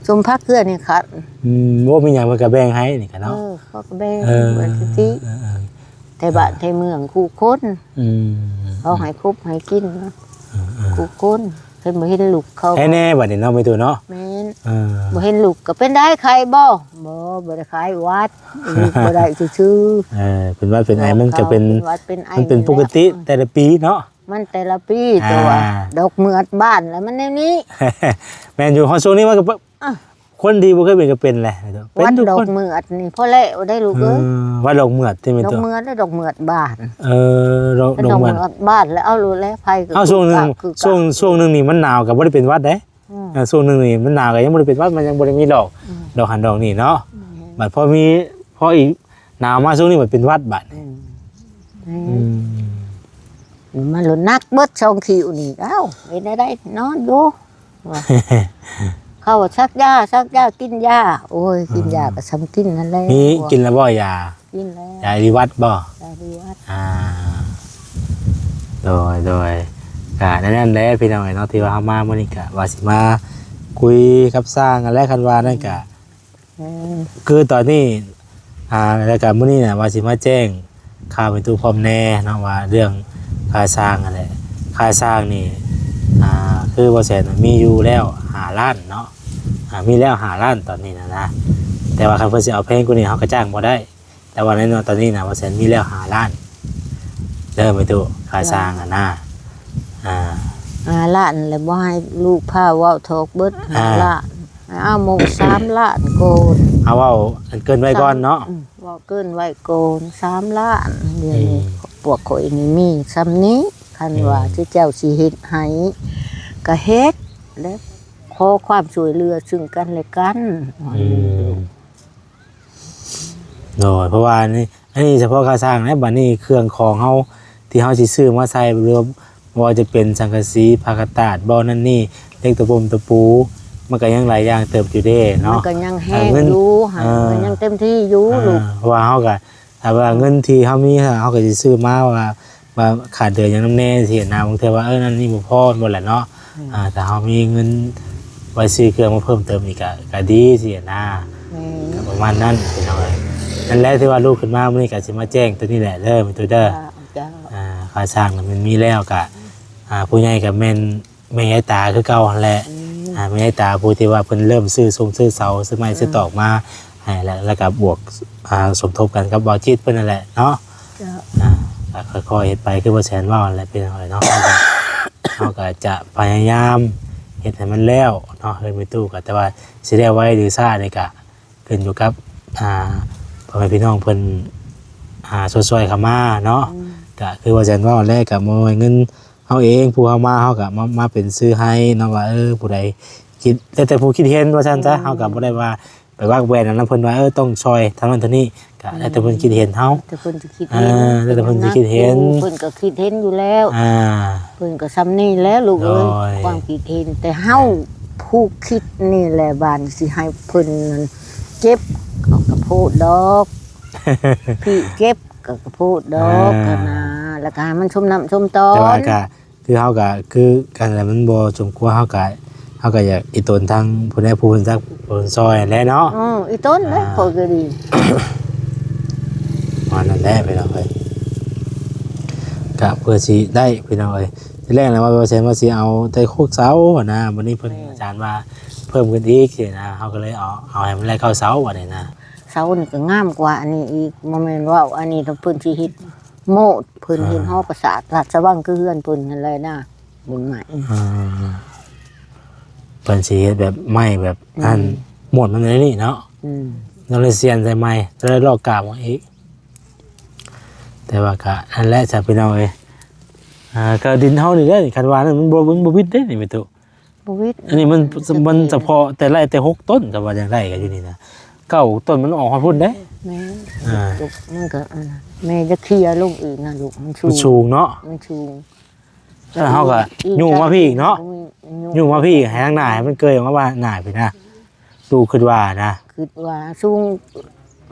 ສົ້ມຜັກເພື່ອນນີ້ຄັນ ອືມ ບໍ່ມີຫຍັງ ເພິ່ນກໍແບ່ງໃຫ້ນີ້ກະເນາະ ເອີ ເຂົາກໍແບ່ງ ເອີ ເພິ່ນຊິ ເອີ ເອີ ແຕ່ບ້ານແຕ່ເມືອງຄູ່ຄົນ ອືມ ເຂົາໃຫ້ຄົບໃຫ້ກິນ ເອີ ເອີ ຄູ່ຄົນ ເພິ່ນບໍ່ເຫັນລູກເຂົາ ແນ່ໆ ບັດນີ້ເນາະ ແມ່ຕູ້ເນາະ ແມ່ນ ເອີ ບໍ່ເຫັນລູກກໍເປັນໄດ້ ໄຂ້ບໍ່? ບໍ່ ບໍ່ໄດ້ໄຂ້ ຫວັດ ລູກບໍ່ໄດ້ຊື່ໆ ເອີ ເປັນຫວັດເປັນໄອ ມັນກໍເປັນ ເປັນຫວັດເປັນໄອ ມັນເປັນປົກກະຕິ ແຕ່ລະປີເນາະ ມັນແຕ່ລະປີ ອ່າ ແຕ່ວ່າດອກເໝືອດບ້ານລະມັນແນວນີ້ ແມ່ນຢູ່ ຮອດຊ່ວງນີ້ມັນກໍ ອ່ະ ຄົນທີ່ບໍ່ເຄີຍເປັນກໍເປັນແຫຼະ ເປັນທຸກຄົນ ຫວັດດອກເໝືອດນີ້ພໍແລ້ວໄດ໋ລູກເອີຍ ເອີ ຫວັດດອກເໝືອດຕິແມ່ຕູ້ ດອກເໝືອດ ດອກເໝືອດບ້ານ ເອີ ດອກ ດອກເໝືອດ ດອກເໝືອດບ້ານ ແລ້ວເອົາໂລດແລ້ວ ໄພກໍ ເອົາ ຊ່ວງໜຶ່ງ ຄືກັນ ຊ່ວງ ຊ່ວງໜຶ່ງນີ້ມັນໜາວກໍບໍ່ໄດ້ເປັນຫວັດເດ້ ອືມ ເອີ ຊ່ວງໜຶ່ງນີ້ມັນໜາວກໍຍັງບໍ່ໄດ້ເປັນຫວັດ ມັນຍັງບໍ່ໄດ້ມີດອກ ອືມ ດອກຫັ້ນດອກນີ້ເນາະ ແມ່ນ ບັດພໍມີ ພໍອີກໜາວມາຊ່ວງນີ້ບັດເປັນຫວັດບັດ ອືມ ອືມ ມັນໂລດໜັກເບິດສອງຄິວນີ້ ເອົ້າ ເຮັດແນວໃດ ນອນຢູ່ ວ່າ ເຂົາວ່າສັກຢາ ສັກຢາ ກິນຢາ ໂອ້ຍ ກິນຢາ ອືມ ກໍຊ່ຳກິນນັ້ນແຫຼະ ມີກິນແລ້ວບໍ່ຢາ? ກິນແລ້ວ ຢາດີຫວັດບໍ່? ຢາດີຫວັດ ອ່າ ໂດຍ ໂດຍ ກະນັ້ນແຫຼະພີ່ນ້ອງເອີຍເນາະ ທີ່ວ່າເຮົາມາມື້ນີ້ກະວ່າຊິມາຄຸຍກັບຊ່າງຫັ້ນແຫຼະ ຄັນວ່ານັ້ນກະ ອືມ ຄືຕອນນີ້ ອ່າ ແລ້ວກະມື້ນີ້ນະ ວ່າຊິມາແຈ້ງຂ່າວແມ່ຕູ້ພ້ອມແດ່ເນາະ ວ່າເລື່ອງຄ່າຊ່າງຫັ້ນແຫຼະ ຄ່າຊ່າງນີ້ ອ່າ ຄືບໍ່ແສນມີຢູ່ແລ້ວຫ້າລ້ານເນາະ ອ່າ ມີແລ້ວຫ້າລ້ານຕອນນີ້ນະນະ ແຕ່ວ່າຄັນເພິ່ນຊິເອົາແພງກວ່ານີ້ ເຮົາກໍຈ້າງບໍ່ໄດ້ ແຕ່ວ່າໃນຕອນນີ້ນະ ບໍ່ແສນມີແລ້ວຫ້າລ້ານເດີແມ່ຕູ້ ຄ່າຊ່າງຫັ້ນນະ ອ່າ ຫ້າລ້ານ ແລ້ວບໍ່ໃຫ້ລູກພາເວົ້າຖອກເບິດ ອ່າ ຫ້າລ້ານ ເອົາໝົດສາມລ້ານກ່ອນ ເອົາເວົ້າອັນເກີນໄວ້ກ່ອນເນາະ ອືມ ເວົ້າເກີນໄວ້ກ່ອນ ສາມລ້ານ ດຽວນີ້ ອືມ ພວກຂ້ອຍນີ້ມີຊ່ຳນີ້ ຄັນວ່າ ອືມ ເຈົ້າຊິເຮັດໃຫ້ກໍເຮັດ ແລະ ຂໍຄວາມຊ່ວຍເຫຼືອຊຶ່ງກັນແລະກັນ ອືມ ໂດຍ ເພາະວ່າອັນນີ້ ອັນນີ້ສະເພາະຄ່າສ້າງນະ ບັດນີ້ເຄື່ອງຂອງເຮົາທີ່ເຮົາຊິຊື້ມາໃສ່ ຫຼືວ່າ ບໍ່ວ່າຈະເປັນສັງກະສີ ຜ້າກະຕາດ ບໍ່ນັ້ນນີ້ ເຫຼັກຕະປົມຕະປູ ມັນກໍຍັງຫຼາຍຢ່າງເຕີບຢູ່ເດ້ເນາະ ມັນກໍຍັງແຮງຢູ່ ເອີ ເງິນ ເອີ ມັນຍັງເຕັມທີ່ຢູ່ ເອີ ລູກ ເພາະວ່າເຮົາກໍ ຖ້າວ່າເງິນທີ່ເຮົາມີ ເຮົາກໍຊິຊື້ມາວ່າ ວ່າຂາດເດືອນຫຍັງນຳແດ່ຊີ້ນະ ບາງເທື່ອວ່າ ເອີ ນັ້ນນີ້ບໍ່ພໍ ບໍ່ແຫຼະເນາະ ອືມ ອ່າ ຖ້າເຮົາມີເງິນໄວ້ຊື້ເຄື່ອງມາເພີ່ມເຕີມອີກ ກະ ກະດີຊີ້ນະ ແມ່ນ ກະປະມານນັ້ນພີ່ນ້ອງເອີຍ ນັ້ນແຫຼະ ທີ່ວ່າລູກຂຶ້ນມາມື້ນີ້ກະຊິມາແຈ້ງໂຕນີ້ແຫຼະເດີ ແມ່ຕູ້ເດີ ເຈົ້າ ເຈົ້າ ອ່າ ຄ່າສ້າງນະມັນມີແລ້ວ ກະ ອ່າ ຜູ້ໃຫຍ່ກະແມ່ນ ແມ່ຍາຍຕາຄືເກົ່າຫັ້ນແຫຼະ ອືມ ອ່າ ແມ່ຍາຍຕາຜູ້ທີ່ວ່າເພິ່ນເລີ່ມຊື້ຊົງຊື້ເສົາ ຊື້ໄມ້ ອືມ ຊື້ຕອກມາໃຫ້ແຫຼະ ແລ້ວກໍບວກ ອ່າ ສົມທົບກັນກັບບ່າວຈິດເພິ່ນນັ້ນແຫຼະເນາະ ເຈົ້າ ອ່າ ກໍຄ່ອຍໆເຮັດໄປ ຄືບ່າວແສນເວົ້າຫັ້ນແຫຼະ ພີ່ນ້ອງເອີຍເນາະ ເຮົາກໍ ເຮົາກໍຈະພະຍາຍາມເຮັດໃຫ້ມັນແລ້ວເນາະ ເຮືອນແມ່ຕູ້ກໍ ແຕ່ວ່າຊິແລ້ວໄວຫຼືຊ້ານີ້ກໍ ຂຶ້ນຢູ່ກັບ ອ່າ ພໍ່ແມ່ພີ່ນ້ອງເພິ່ນ ອ່າ ຊ່ວຍໆເຂົ້າມາເນາະ ອືມ ກະຄືວ່າແຊນເວົ້າແຫຼະ ກະບໍ່ແມ່ນເງິນເຮົາເອງ ຜູ້ເຮົາມາ ເຮົາກະມາ ມາເປັນສື່ໃຫ້ເນາະ ວ່າ ເອີ ຜູ້ໃດຄິດ ແລ້ວແຕ່ຜູ້ຄິດເຫັນວ່າຊັ້ນຊະ ອືມ ເຮົາກະບໍ່ໄດ້ວ່າໄປວາກແວ່ນນຳເພິ່ນວ່າ ເອີ ຕ້ອງຊ່ອຍທາງນັ້ນທາງນີ້ ກະ ອືມ ແລ້ວແຕ່ເພິ່ນຄິດເຫັນເຮົາ ແລ້ວແຕ່ເພິ່ນຊິຄິດເຫັນ ເອີ ແລ້ວແຕ່ເພິ່ນຊິຄິດເຫັນ ເພິ່ນກໍຄິດເຫັນຢູ່ແລ້ວ ອ່າ ເພິ່ນກໍຊ່ຳນີ້ແຫຼະລູກເອີຍ ໂດຍ ຄວາມຄິດເຫັນ ແຕ່ເຮົາ ອ່າ ຜູ້ຄິດນີ້ແຫຼະ ບາດຊິໃຫ້ເພິ່ນນັ້ນເຈັບ ເຂົາກໍໂພດດອກ ພີ່ເຈັບກໍ ກໍໂພດດອກ ອ່າ ຫັ້ນນະ ແລ້ວກໍໃຫ້ມັນສົມນ້ຳສົມຕອນ ແຕ່ວ່າກໍຄືເຮົາກໍຄືກັນແຫຼະ ມັນບໍ່ສົມຄວນ ເຮົາກໍ ເຮົາກໍຢາກອີ່ຕົນທາງຜູ້ໃດຜູ້ເພິ່ນຈັກ ເພິ່ນຊ່ອຍຫັ້ນແຫຼະເນາະ ອື ອີ່ຕົນແຫຼະ ອ່າ ຂ້ອຍກໍດີ ປະມານນັ້ນແຫຼະພີ່ນ້ອງເອີຍ ກະເພື່ອຊິໄດ້ພີ່ນ້ອງເອີຍ ທີແລກນະວ່າ ວ່າແຊນວ່າຊິເອົາແຕ່ໂຄກເສົາຫັ້ນນະ ບັດນີ້ເພິ່ນ ແມ່ນ ອາຈານວ່າເພີ່ມຂຶ້ນອີກຊີ້ນະ ເຮົາກໍເລີຍເອົາ ເອົາໃຫ້ມັນໄດ້ເກົ້າເສົາບັດນີ້ນະ ເສົານີ້ກໍງາມກວ່າອັນນີ້ອີກ ບໍ່ແມ່ນເວົ້າ ອັນນີ້ເພິ່ນຊິເຮັດໂມດ ເພິ່ນເຮັດ ອ່າ ຫໍປາສາດລາດຊະວັງຄືເຮືອນເພິ່ນຫັ້ນແຫຼະນະ ບຸນໃໝ່ ອ່າ ເພິ່ນຊິເຮັດແບບໄມ້ແບບ ອືມ ອັນ ໂມດມັນອັນນີ້ເນາະ ອືມ ລະເລີຍສ່ຽນໃສ່ໃໝ່ ລະເລີຍລອກກາບອອກອີກ ແຕ່ວ່າກະນັ້ນແຫຼະຊະພີ່ນ້ອງເອີຍ ອ່າ ກະດິນເຮົານີ້ເດ້ ຄັນວ່ານັ້ນມັນບໍ່ ມັນບໍ່ວິດເດ້ນີ້ແມ່ຕູ້ ບໍ່ວິດ ອັນນີ້ມັນ ມັນສະເພາະແຕ່ໄລ່ແຕ່ຫົກຕົ້ນ ແຕ່ວ່າຢາກໄດ້ກໍຢູ່ນີ້ນະ ເກົ້າຕົ້ນມັນອອກຮອດພຸ້ນເດ້ ແມ່ນ ອ່າ ມັນກໍ ອ່າ ແມ່ຈະເຄຍລົງອີກນະລູກ ມັນສູງ ມັນສູງເນາະ ມັນສູງ ແລ້ວເຮົາກໍຍູ້ມາພີ້ອີກເນາະ ຍູ້ມາພີ້ໃຫ້ທາງໜ້າ ໃຫ້ມັນເກີຍອອກມາວ່າໜ້າພີ້ນະ ຕູ້ຄິດວ່ານະ ຄິດວ່າສູງ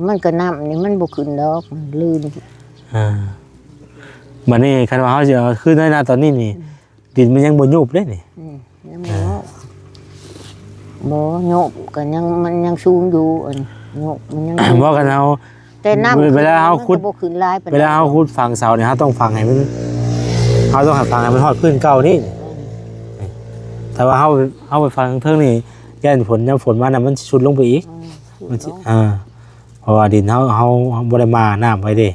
ມັນກໍນ້ຳນີ້ມັນບໍ່ຂຶ້ນດອກ ລື່ນ ອ່າ ບັດນີ້ຄັນວ່າເຮົາຊິເອົາຄືໃນນາຕອນນີ້ນີ້ ອືມ ດິນມັນຍັງບໍ່ໂຍບເດ້ນີ້ ອືມ ຍັງບໍ່ໂຍບ ອ່າ ບໍ່ໂຍບກໍຍັງ ມັນຍັງສູງຢູ່ ອັນໂຍບມັນຍັງສູງ ບໍ່ ຄັນເຮົາ ແຕ່ນ້ຳ ເວລາເຮົາຂຸດ ມັນກໍບໍ່ຂຶ້ນຫຼາຍປານໃດ ເວລາເຮົາຂຸດຝັງເສົານີ້ ເຮົາຕ້ອງຝັງໃຫ້ມັນ ເຮົາຕ້ອງໃຫ້ຝັງໃຫ້ມັນຮອດພື້ນເກົ່ານີ້ ອືມ ແຕ່ວ່າເຮົາ ເຮົາໄປຝັງເທິງນີ້ ຢ້ານຝົນ ຍາມຝົນມານະ ມັນຊິຊຸດລົງໄປອີກ ອືມ ມັນຊິ ຊຸດລົງ ອ່າ ເພາະວ່າດິນເຮົາ ເຮົາ ເຮົາບໍ່ໄດ້ໝ່ານ້ຳໄວ້ເດ້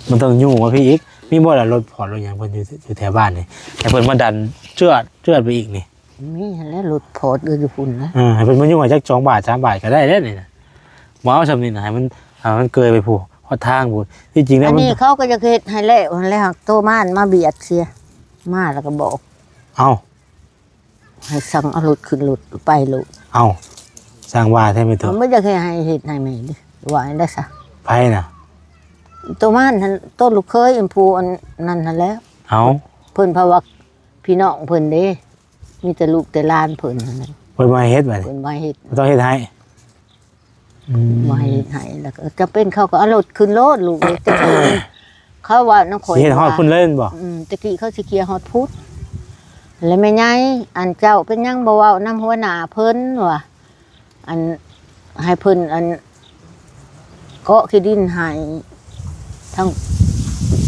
ມັນຕ້ອງຍູ້ມາພີ້ອີກ ມີບໍ່ລະລົດພອດລົດຫຍັງເພິ່ນຢູ່ ຢູ່ແຖວບ້ານນີ້ ໃຫ້ເພິ່ນມາດັນເຈື່ອນ ເຈື່ອນໄປອີກນີ້ ມີຫັ້ນແຫຼະ ລົດພອດກໍຢູ່ພຸ້ນນະ ເອີ ໃຫ້ເພິ່ນມາຍູ້ໃຫ້ຈັກສອງບາດສາມບາດກໍໄດ້ແລ້ວນີ້ນະ ບໍ່ເອົາຊ່ຳນີ້ນະ ໃຫ້ມັນ ໃຫ້ມັນເກີຍໄປພຸ້ນ ຮອດທາງພຸ້ນ ທີ່ຈິງແລ້ວ ອັນນີ້ມັນ ເຂົາກໍຢາກເຮັດໃຫ້ແລ້ວຫັ້ນແຫຼະ ໂທມາ ມາບຽດເສຍ ມາແລ້ວກໍບອກ ເອົ້າ ໃຫ້ສັ່ງເອົາລົດຂຶ້ນລົດໄປໂລດ ເອົ້າ ຊ່າງວ່າແທ້ແມ່ຕູ້ ມັນບໍ່ຢາກໃຫ້ເຮັດໃຫ້ແມ່ເດ້ ວ່າຈັ່ງໃດຊະ ໃຜນະ ໂຕມານຫັ້ນ ໂຕລູກເຂີຍ ອັນຜູ້ອັນນັ້ນຫັ້ນແຫຼະ ເອົ້າ ເພິ່ນເພາະວ່າພີ່ນ້ອງເພິ່ນເດ້ ມີແຕ່ລູກແຕ່ຫຼານເພິ່ນຫັ້ນນະ ເພິ່ນບໍ່ໃຫ້ເຮັດບັດນີ້ ເພິ່ນບໍ່ໃຫ້ເຮັດ ບໍ່ຕ້ອງເຮັດໃຫ້ ອືມ ບໍ່ໃຫ້ເຮັດໃຫ້ ແລ້ວກໍຈຳເປັນເຂົາກໍເອົາລົດຂຶ້ນໂລດລູກເອີຍ ແຕ່ເຂົາເວົ້ານຳຂ້ອຍ ຊິເຮັດຮອດພຸ້ນເລີຍແມ່ນບໍ່ ອືມ ແຕ່ກີ້ເຂົາຊິເຄຍຮອດພຸ້ນ ແລ້ວແມ່ໃຫຍ່ ອັນເຈົ້າເປັນຫຍັງບໍ່ເວົ້ານຳຫົວໜ້າເພິ່ນວ່າ ອັນ ໃຫ້ເພິ່ນ ອັນ ເກາະຂີ້ດິນໃຫ້ ທັງ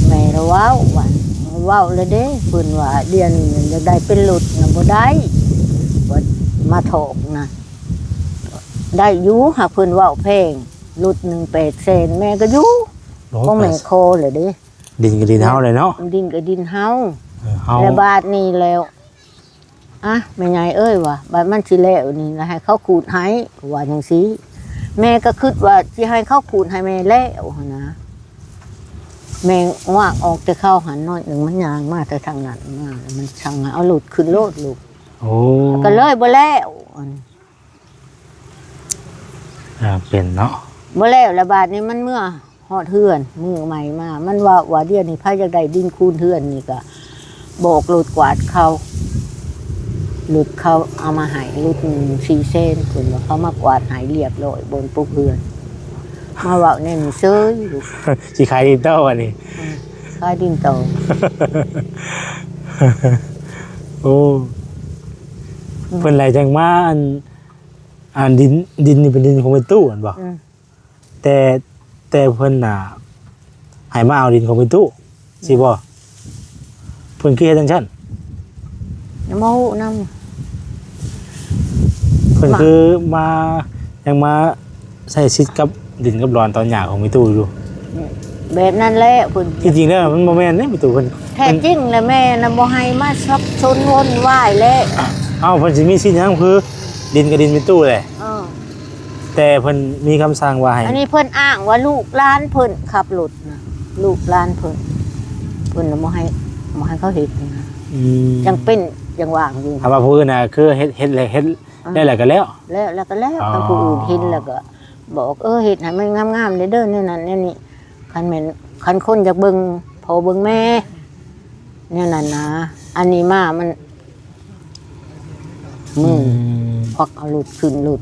ແມ່ລະເວົ້າວ່າ ເວົ້າແລ້ວເດ້ ເພິ່ນວ່າດຽວນີ້ມັນຢາກໄດ້ເປັນລົດນະບໍ່ໄດ້ ວ່າມາຖອກນະ ໄດ້ຢູ່ ຫາກເພິ່ນເວົ້າແພງ ລົດໜຶ່ງແປດແສນ ແມ່ກໍຢູ່ ໂອ້ ຂອງແມ່ຂໍແລ້ວເດ້ ດິນກໍດິນເຮົາແຫຼະເນາະ ດິນກໍດິນເຮົາ ເອີ ເຮົາ ແລ້ວບາດນີ້ແລ້ວ ອະ ແມ່ໃຫຍ່ເອີຍວ່າ ບາດມັນຊິແລ້ວນີ້ລະໃຫ້ເຂົາຂູດໃຫ້ ວ່າຈັ່ງຊີ້ ແມ່ກໍຄິດວ່າຊິໃຫ້ເຂົາຂູດໃຫ້ແມ່ແລ້ວຫັ້ນນະ ແມ່ງວາກອອກແຕ່ເຂົາຫັ້ນໜ້ອຍໜຶ່ງ ມັນຍ່າງມາແຕ່ທາງນັ້ນມາ ມັນສັ່ງໃຫ້ເອົາລົດຂຶ້ນໂລດລູກ ໂອ້ ກໍເລີຍບໍ່ແລ້ວ ອ່າ ເປັນເນາະ ບໍ່ແລ້ວ ແລ້ວບາດນີ້ມັນເມືອ ຮອດເຮືອນ ມື້ໃໝ່ມາ ມັນເວົ້າວ່າ ດຽວນີ້ໃຜຢາກໄດ້ດິນຄູນເຮືອນນີ້ກະບອກລົດກວາດເຂົາ ລົດເຂົາເອົາມາໃຫ້ ລົດໜຶ່ງສີ່ແສນ ເພິ່ນວ່າເຂົາມາກວາດໃຫ້ລຽບຮ້ອຍ ບ່ອນປົກເຮືອນ ມາເວົ້າແນວນີ້ເສີຍ. ຊິຂາຍດິນຕໍ່ບັດນີ້. ອືມ ຂາຍດິນຕໍ່. ໂອ້ ອືມ ເພິ່ນໄຫຼຈັ່ງມາ ອັນ ອັນດິນ ດິນນີ້ເປັນດິນຂອງແມ່ຕູ້ ແມ່ນບໍ່? ອືມ ແຕ່ ແຕ່ເພິ່ນນະໃຫ້ມາເອົາດິນຂອງແມ່ຕູ້ ອືມ ຊີ້ບໍ່? ເພິ່ນຄືເຮັດຈັ່ງຊັ້ນ? ຍັງບໍ່ຮູ້ນຳ. ເພິ່ນ ມາ ຄືມາ ຍັງມາໃຊ້ສິດກັບດິນກັບດອນຕອນຫຍ້າຂອງແມ່ຕູ້ຢູ່. ແບບນັ້ນແຫຼະ ເພິ່ນ ທີ່ຈິງແລ້ວມັນບໍ່ແມ່ນເດ້ແມ່ຕູ້ ເພິ່ນ ແທ້ຈິງແຫຼະ ແມ່ນະບໍ່ໃຫ້ມາສັບສົນວົນວາຍແຫຼະ. ເອົ້າ ເພິ່ນຊິມີສິດຫຍັງ ຄືດິນກໍດິນແມ່ຕູ້ແຫຼະ. ເອີ ແຕ່ເພິ່ນມີຄຳສັ່ງວ່າໃຫ້ ອັນນີ້ເພິ່ນອ້າງວ່າລູກຫຼານເພິ່ນຂັບລົດນະ ລູກຫຼານເພິ່ນ ເພິ່ນນະບໍ່ໃຫ້ ບໍ່ໃຫ້ເຂົາເຮັດນະ. ອືມ ຍັງເປັນ ຍັງວ່າງຢູ່. ຖ້າວ່າຜູ້ອື່ນນະ ຄືເຮັດ ເຮັດແລ້ວ ເຮັດ ອ່າ ໄດ້ແລ້ວກໍແລ້ວ ແລ້ວ ແລ້ວກໍແລ້ວ. ອໍ ຄັນຜູ້ອື່ນເຫັນແລ້ວກໍບອກ ເອີ ເຮັດໃຫ້ມັນງາມໆເດີ້ ແນວນັ້ນແນວນີ້. ຄັນແມ່ນ ຄັນຄົນຢາກເບິ່ງພໍ່ເບິ່ງແມ່ ແນວນັ້ນນະ. ອັນນີ້ມາມັນ ມື ອືມ ຄວັກເອົາໂລດ ຂຶ້ນໂລດ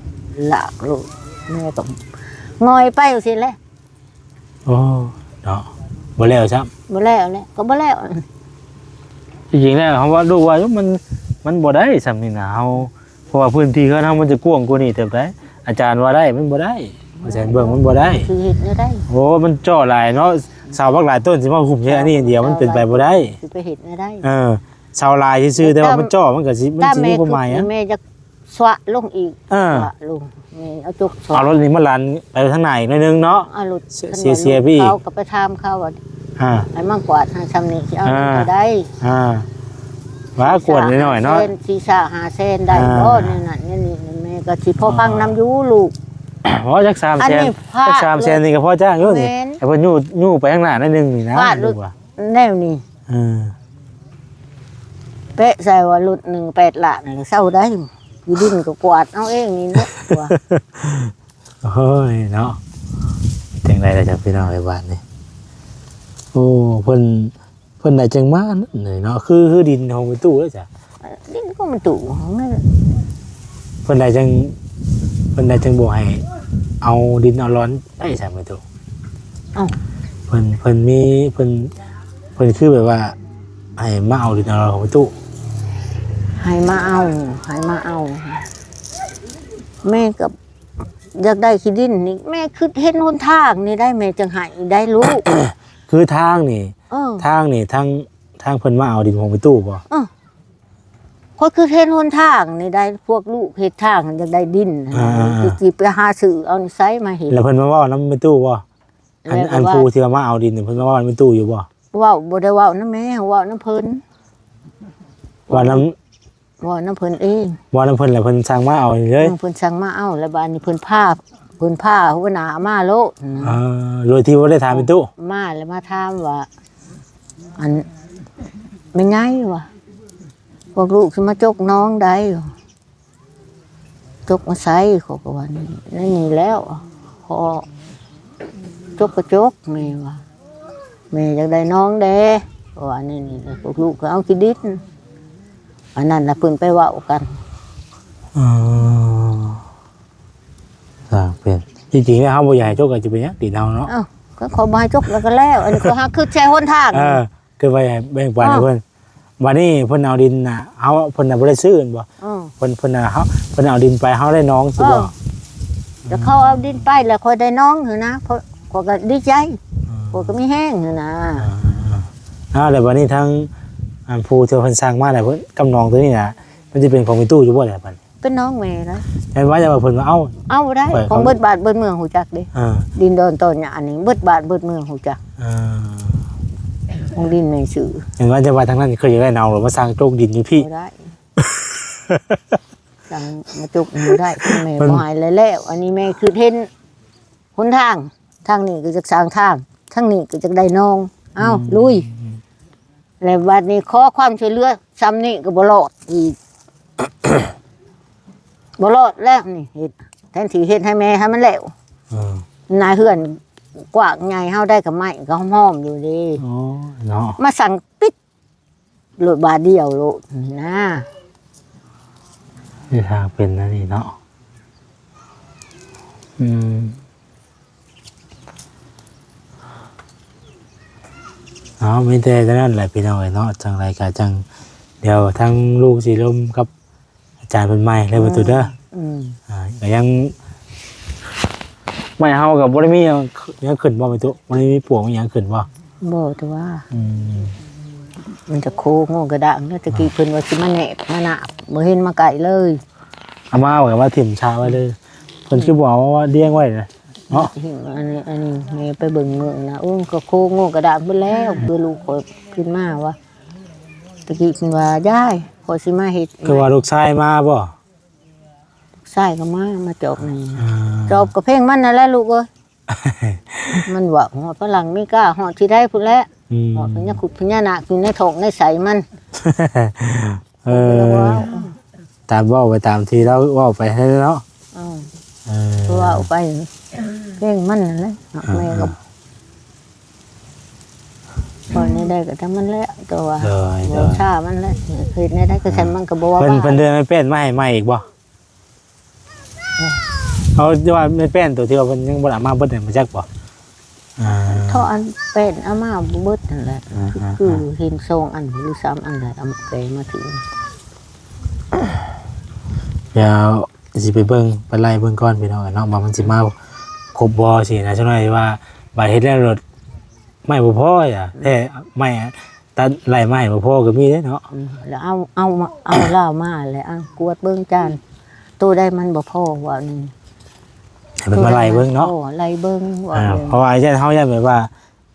ລາກໂລດ ແມ່ກໍຫງອຍໄປຈັ່ງຊີ້ແຫຼະ. ໂອ້ ເນາະ ບໍ່ແລ້ວຊ້ຳ. ບໍ່ແລ້ວແຫຼະ ກໍບໍ່ແລ້ວ. ທີ່ຈິງແລ້ວເຮົາວ່າ ລູກວ່າ ມັນ ມັນບໍ່ໄດ້ຊ້ຳນີ້ນະ ເຮົາ ເພາະວ່າພື້ນທີ່ເຮືອນເຮົາມັນຈະກວ້າງກວ່ານີ້ເຕີບໃດ. ອາຈານວ່າໄດ້ ມັນບໍ່ໄດ້ ວ່າຊັ້ນ ເບິ່ງມັນບໍ່ໄດ້. ຊິເຮັດແນວໃດ? ໂອ້ ມັນເຈາະຫຼາຍເນາະ ເສົາບັກຫຼາຍຕົ້ນ ຊິມາຫຸ້ມໃສ່ອັນນີ້ອັນດຽວ ມັນເປັນໄປບໍ່ໄດ້. ຊິໄປເຮັດແນວໃດ? ເອີ ເສົາຫຼາຍຊື່ໆ ແຕ່ວ່າມັນເຈາະ ມັນກໍຊິ ມັນຊິມີຄວາມໝາຍຫຍັງ? ແມ່ຈະສະລົງອີກ. ເອີ ສະລົງ ແມ່ເອົາຈົກສະ. ເອົາລົດນີ້ມາຫຼັນໄປທາງໜ້າອີກໜ້ອຍໜຶ່ງເນາະ. ເອົາລົດ ເສຍ ເສຍໄປອີກ. ເຂົາກໍໄປຖາມເຂົາວ່າ ອ່າ ໃຫ້ມາກວາດໃຫ້ຊ່ຳນີ້ ຊິເອົາ ອ່າ ເທົ່າໃດ? ອ່າ ວ່າກວດໜ້ອຍໆເນາະ ສີ່ແສນ ຫ້າແສນໄດ້ບໍ່? ອ່າ ແນວນັ້ນແນວນີ້ ແມ່ກໍຊິພໍຟັງນຳຢູ່ລູກ. ອໍ ຈັກສາມແສນ ຈັກສາມແສນນີ້ກໍພໍຈ້າງຢູ່ນີ້. ແມ່ນ ໃຫ້ເພິ່ນຍູ້ ຍູ້ໄປຂ້າງໜ້າໜ້ອຍໜຶ່ງນີ້ນະ ແນວນີ້. ເອີ ແປະໃສ່ວ່າລົດໜຶ່ງແປດລ້ານ ເຊົາໄດ້. ຢູ່ດິນກໍກວາດເອົາເອງນີ້ແຫຼະວ່າ. ໂອ້ຍເນາະ ຈັ່ງໃດລະຈ້ະພີ່ນ້ອງເອີຍບາດນີ້. ໂອ້ ເພິ່ນ ເພິ່ນໄດ້ຈັ່ງມານັ້ນເນາະ ຄື ຄືດິນຂອງແມ່ຕູ້ເດ້ຈ້ະ. ດິນຂອງແມ່ຕູ້ ເພິ່ນໄດ້ຈັ່ງ ເພິ່ນໄດ້ຈັ່ງບໍ່ໃຫ້ເອົາດິນເອົາດອນໄດ້ຊະແມ່ຕູ້. ເອົ້າ ເພິ່ນ ເພິ່ນມີ ເພິ່ນ ເພິ່ນຄືແບບວ່າໃຫ້ມາເອົາດິນເອົາດອນຂອງແມ່ຕູ້ ໃຫ້ມາເອົາ ໃຫ້ມາເອົາ. ແມ່ກໍ ຢາກໄດ້ທີ່ດິນນີ້ ແມ່ຄິດເຫັນຫົນທາງນີ້ໄດ໋ ແມ່ຈັ່ງໃຫ້ໄດ໋ລູກ. ຄືທາງນີ້ ເອີ ທາງນີ້ ທາງ ທາງເພິ່ນມາເອົາດິນຂອງແມ່ຕູ້ບໍ່? ເອີ ຂ້ອຍຄິດເຫັນຫົນທາງນີ້ໄດ໋ ພວກລູກເຮັດທາງ ຢາກໄດ້ດິນ ອ່າ ຊິໄປຫາຊື້ເອົາໃສມາເຮັດ. ແລ້ວເພິ່ນມາເວົ້ານຳແມ່ຕູ້ບໍ່? ອັນ ແລ້ວກໍ ອັນຜູ້ທີ່ວ່າມາເອົາດິນນີ້ ເພິ່ນມາເວົ້ານຳແມ່ຕູ້ຢູ່ບໍ່? ເວົ້າ ບໍ່ໄດ້ເວົ້ານຳແມ່ ເວົ້ານຳເພິ່ນ. ເວົ້ານຳ ເວົ້ານຳເພິ່ນເອງ ເວົ້ານຳເພິ່ນ ແລ້ວເພິ່ນສັ່ງມາເອົານີ້ເລີຍ. ເອີ ເພິ່ນສັ່ງມາເອົາ ແລ້ວບາດນີ້ເພິ່ນພາ ເພິ່ນພາຫົວໜ້າມາໂລດ. ເອີ ໂດຍທີ່ບໍ່ໄດ້ຖາມແມ່ຕູ້ ມາແລ້ວມາຖາມວ່າ ອັນ ແມ່ໃຫຍ່ວ່າ ພວກລູກຊິມາຈົກໜອງໃດ? ຈົກມາໃສ? ເຂົາກໍວ່າ ໃນນີ້ແລ້ວ ຂໍ ຈົກກໍຈົກ ແມ່ວ່າ ແມ່ຢາກໄດ້ໜອງແດ່ ເຂົາວ່າແນວນີ້. ແລ້ວພວກລູກກໍເອົາຂີ້ດິນ ອັນນັ້ນລະເພິ່ນໄປເວົ້າກັນ. ອໍ ສ້າງເປັນ ທີ່ຈິງແລ້ວເຮົາບໍ່ຢາກໃຫ້ຈົກກໍຈະເປັນຫຍັງ ດິນເຮົາເນາະ. ເອົ້າ ກໍເຂົາບໍ່ໃຫ້ຈົກແລ້ວກໍແລ້ວ ອັນນີ້ເຂົາຫາຄິດໃສ່ຫົນທາງ. ເອີ ເກີດໄວ້ແບ່ງປັນໃຫ້ເພິ່ນ. ບາດນີ້ເພິ່ນເອົາດິນນະ ເຮົາ ເພິ່ນນະບໍ່ໄດ້ຊື້ແມ່ນບໍ່? ເອີ ເພິ່ນ ເພິ່ນນະ ເຮົາ ເພິ່ນເອົາດິນໄປ ເຮົາໄດ້ໜອງຊີ້ບໍ່? ເອີ ແຕ່ເຂົາເອົາດິນໄປແລ້ວຂ້ອຍໄດ້ໜອງຫັ້ນນະ ຂ້ອຍ ຂ້ອຍກໍດີໃຈ ຂ້ອຍກໍມີແຮງຫັ້ນນະ. ອ່າ ແລ້ວບາດນີ້ທາງ ອັນຜູ້ທີ່ເພິ່ນສັ່ງມາແລ້ວ ເພິ່ນ ກັບໜອງໂຕນີ້ນະ ມັນຊິເປັນຂອງແມ່ຕູ້ຢູ່ບໍ່ແລ້ວບັດ? ເປັນໜອງແມ່ນະ. ແມ່ນວ່າ ແຕ່ວ່າເພິ່ນວ່າ ເອົ້າ ເອົາບໍ່ໄດ້ ຂອງເບິດບ້ານເບິດເມືອງຮູ້ຈັກເດ້. ເອີ ດິນດອນຕອນຫຍ້ານີ້ເບິດບ້ານເບິດເມືອງຮູ້ຈັກ. ເອີ ຂອງດິນແມ່ຊື່. ເຫັນວ່າ ແຕ່ວ່າທາງນັ້ນເຂົາຢາກໄດ້ນອງ ມາສ້າງໂຈກດິນຢູ່ພີ້ ບໍ່ໄດ້ ສ້າງມາຈົກບໍ່ໄດ້ ແມ່ບໍ່ໃຫ້ແລ້ວ. ອັນນີ້ແມ່ຄິດເຫັນຫົນທາງ ທາງນີ້ກໍຢາກສ້າງທາງ ທາງນີ້ກໍຢາກໄດ້ໜອງ. ເອົ້າ ອືມ ລຸຍ ແລ້ວບັດນີ້ຂໍຄວາມຊ່ວຍເຫຼືອຊ່ຳນີ້ກໍບໍ່ລອດອີກ ບໍ່ລອດແລ້ວນີ້. ເຮັດ ແທນທີ່ເຮັດໃຫ້ແມ່ໃຫ້ມັນແລ້ວ ເອີ ນາຍເຮືອນກວ້າງໃຫຍ່ ເຮົາໄດ້ກໍໄມ້ກໍຫອມໆຢູ່ເດ້. ອໍ ເນາະ ມາສັ່ງປິດໂລດບາດດຽວໂລດນີ້ນະ. ທາງເປັນອັນນີ້ເນາະ. ອືມ ເອົາ ມີແຕ່ນັ້ນແຫຼະພີ່ນ້ອງເອີຍເນາະ. ຈັ່ງໃດກໍຈັ່ງ ດຽວທາງລູກຊິລົມກັບອາຈານເພິ່ນໃໝ່ເດີປະຕູເດີ. ອືມ ອ່າ ກໍຍັງ ໄມ້ເຮົາກໍບໍ່ໄດ້ມີຫຍັງ ຫຍັງຂຶ້ນບໍ່ແມ່ຕູ້? ບໍ່ໄດ້ມີປວກມີຫຍັງຂຶ້ນບໍ່? ບໍ່ ແຕ່ວ່າ ອືມ ມັນຈະໂຄງໂງ່ກະດ້າງເນາະ. ແຕ່ກີ້ເພິ່ນວ່າຊິມາແນບມານາບ ບໍ່ເຫັນມາໃກ້ເລີຍ. ເອົາມາ ເອົາມາຖິ້ມຊະໄວ້ເລີຍ. ເພິ່ນຄືບໍ່ເອົາມາລຽງໄວ້ນະເນາະ. ອັນນີ້ ອັນນີ້ແມ່ໄປເບິ່ງມື້ນະ ໂອ້ ກໍໂຄງໂງ່ກະດ້າງເບິດແລ້ວ. ຄືລູກຂ້ອຍຂຶ້ນມາວ່າ ຕະກີ້ເພິ່ນວ່າ ຍາຍ ຂ້ອຍຊິມາເຮັດ ຄືວ່າລູກຊາຍມາບໍ່? ລູກຊາຍກໍມາ ມາຈອບນີ້ ອ່າ ຈອບກໍເພງມັນນັ້ນແຫຼະລູກເອີຍ. ມັນເວົ້າຮອດຝຣັ່ງເມກາ ຮອດທີ່ໃດພຸ້ນແຫຼະ. ອືມ ຮອດພະຍາຄຸດພະຍານາກຢູ່ໃນທ້ອງໃນໄສ້ມັນ. ເອີ ຕາມເວົ້າໄປຕາມທີ່ລາວເວົ້າໄປຫັ້ນເນາະ. ເອີ ເອີ ເວົ້າໄປເພງມັນນັ້ນແຫຼະ. ອ່າ ແມ່ກໍ ອ່າ ເວົ້າແນວໃດກໍຊ່າງມັນແຫຼະ ແຕ່ວ່າ ໂດຍ ໂດຍ ບູຊາມັນແຫຼະ. ເຮັດແນວໃດກໍຊ່າງມັນ ອ່າ ກໍບໍ່ວ່າ ເພິ່ນ ເພິ່ນເດີນແມ່ນແປ້ນມາໃຫ້ໃໝ່ອີກບໍ່? ເອີ ເອົາ ແຕ່ວ່າແມ່ນແປ້ນໂຕທີ່ວ່າເພິ່ນຍັງບໍ່ໄດ້ເອົາມາເບິດນີ້ ຮູ້ຈັກບໍ່? ອ່າ ເທາະອັນແປ້ນເອົາມາບໍ່ເບິດນັ້ນແຫຼະ. ອ່າ ຄື ອ່າ ຄື ອ່າ ເຫັນສອງອັນຫຼືສາມອັນແຫຼະ ເອົາມາແປມາຖື. ດຽວຊິໄປເບິ່ງ ໄປໄລ່ເບິ່ງກ່ອນພີ່ນ້ອງເນາະ ວ່າມັນຊິມາຄົບບໍ່ຊີ້ນະ. ຈັກໜ້ອຍວ່າບາດເຮັດແລ້ວໂລດ ໄມ້ບໍ່ພໍ ອາ ແທ້ ໄມ້ຕັດໄລ່ໄມ້ບໍ່ພໍກໍມີເດ້ເນາະ. ອືມ ແລ້ວເອົາ ເອົາມາ ເອົາລາວມາແລ້ວ ເອົາກວດເບິ່ງຈານ ໂຕໃດມັນບໍ່ພໍວ່ານີ້ ໃຫ້ເພິ່ນມາໄລ່ເບິ່ງເນາະ. ໂອ້ ໄລ່ເບິ່ງວ່າ ອ່າ ເບິ່ງ ເພາະວ່າຢ້ານເຮົາຢ້ານແບບວ່າ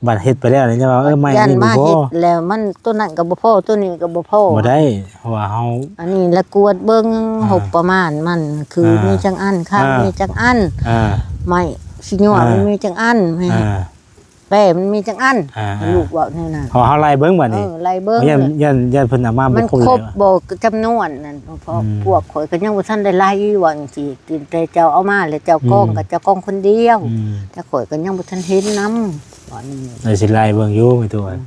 ບັດເຮັດໄປແລ້ວນີ້ຈະວ່າ ເອີ ໄມ້ນີ້ບໍ່ພໍ ຢ້ານມາເຮັດແລ້ວມັນ ໂຕນັ້ນກໍບໍ່ພໍ ໂຕນີ້ກໍບໍ່ພໍ ບໍ່ໄດ້ ເພາະວ່າເຮົາ ອັນນີ້ລະກວດເບິ່ງ ອ່າ ງົບປະມານມັນຄື ອ່າ ມີຈັກອັນ ຄາງ ອ່າ ມີຈັກອັນ ອ່າ ໄມ້ຊິຍົວ ອ່າ ມັນມີຈັກອັນ ອ່າ ແປມັນມີຈັກອັນ ອ່າ ລູກເວົ້າແນວນັ້ນ ເຮົາ ເຮົາໄລ່ເບິ່ງບັດນີ້ ເອີ ໄລ່ເບິ່ງ ຢ້ານ ຢ້ານ ຢ້ານເພິ່ນເອົາມາບໍ່ຄົບ ມັນຄົບບໍ່ ຈຳນວນນັ້ນ ເພາະ ອືມ ພວກຂ້ອຍກໍຍັງບໍ່ທັນໄດ້ໄລ່ ວ່າຈັ່ງຊີ້ ແຕ່ເຈົ້າເອົາມາແລ້ວເຈົ້າກອງ ອືມ ກໍເຈົ້າກອງຄົນດຽວ ອືມ ແຕ່ຂ້ອຍກໍຍັງບໍ່ທັນເຫັນນຳ ວ່ານີ້ ເອີ ຊິໄລ່ເບິ່ງຢູ່ແມ່ຕູ້ ອືມ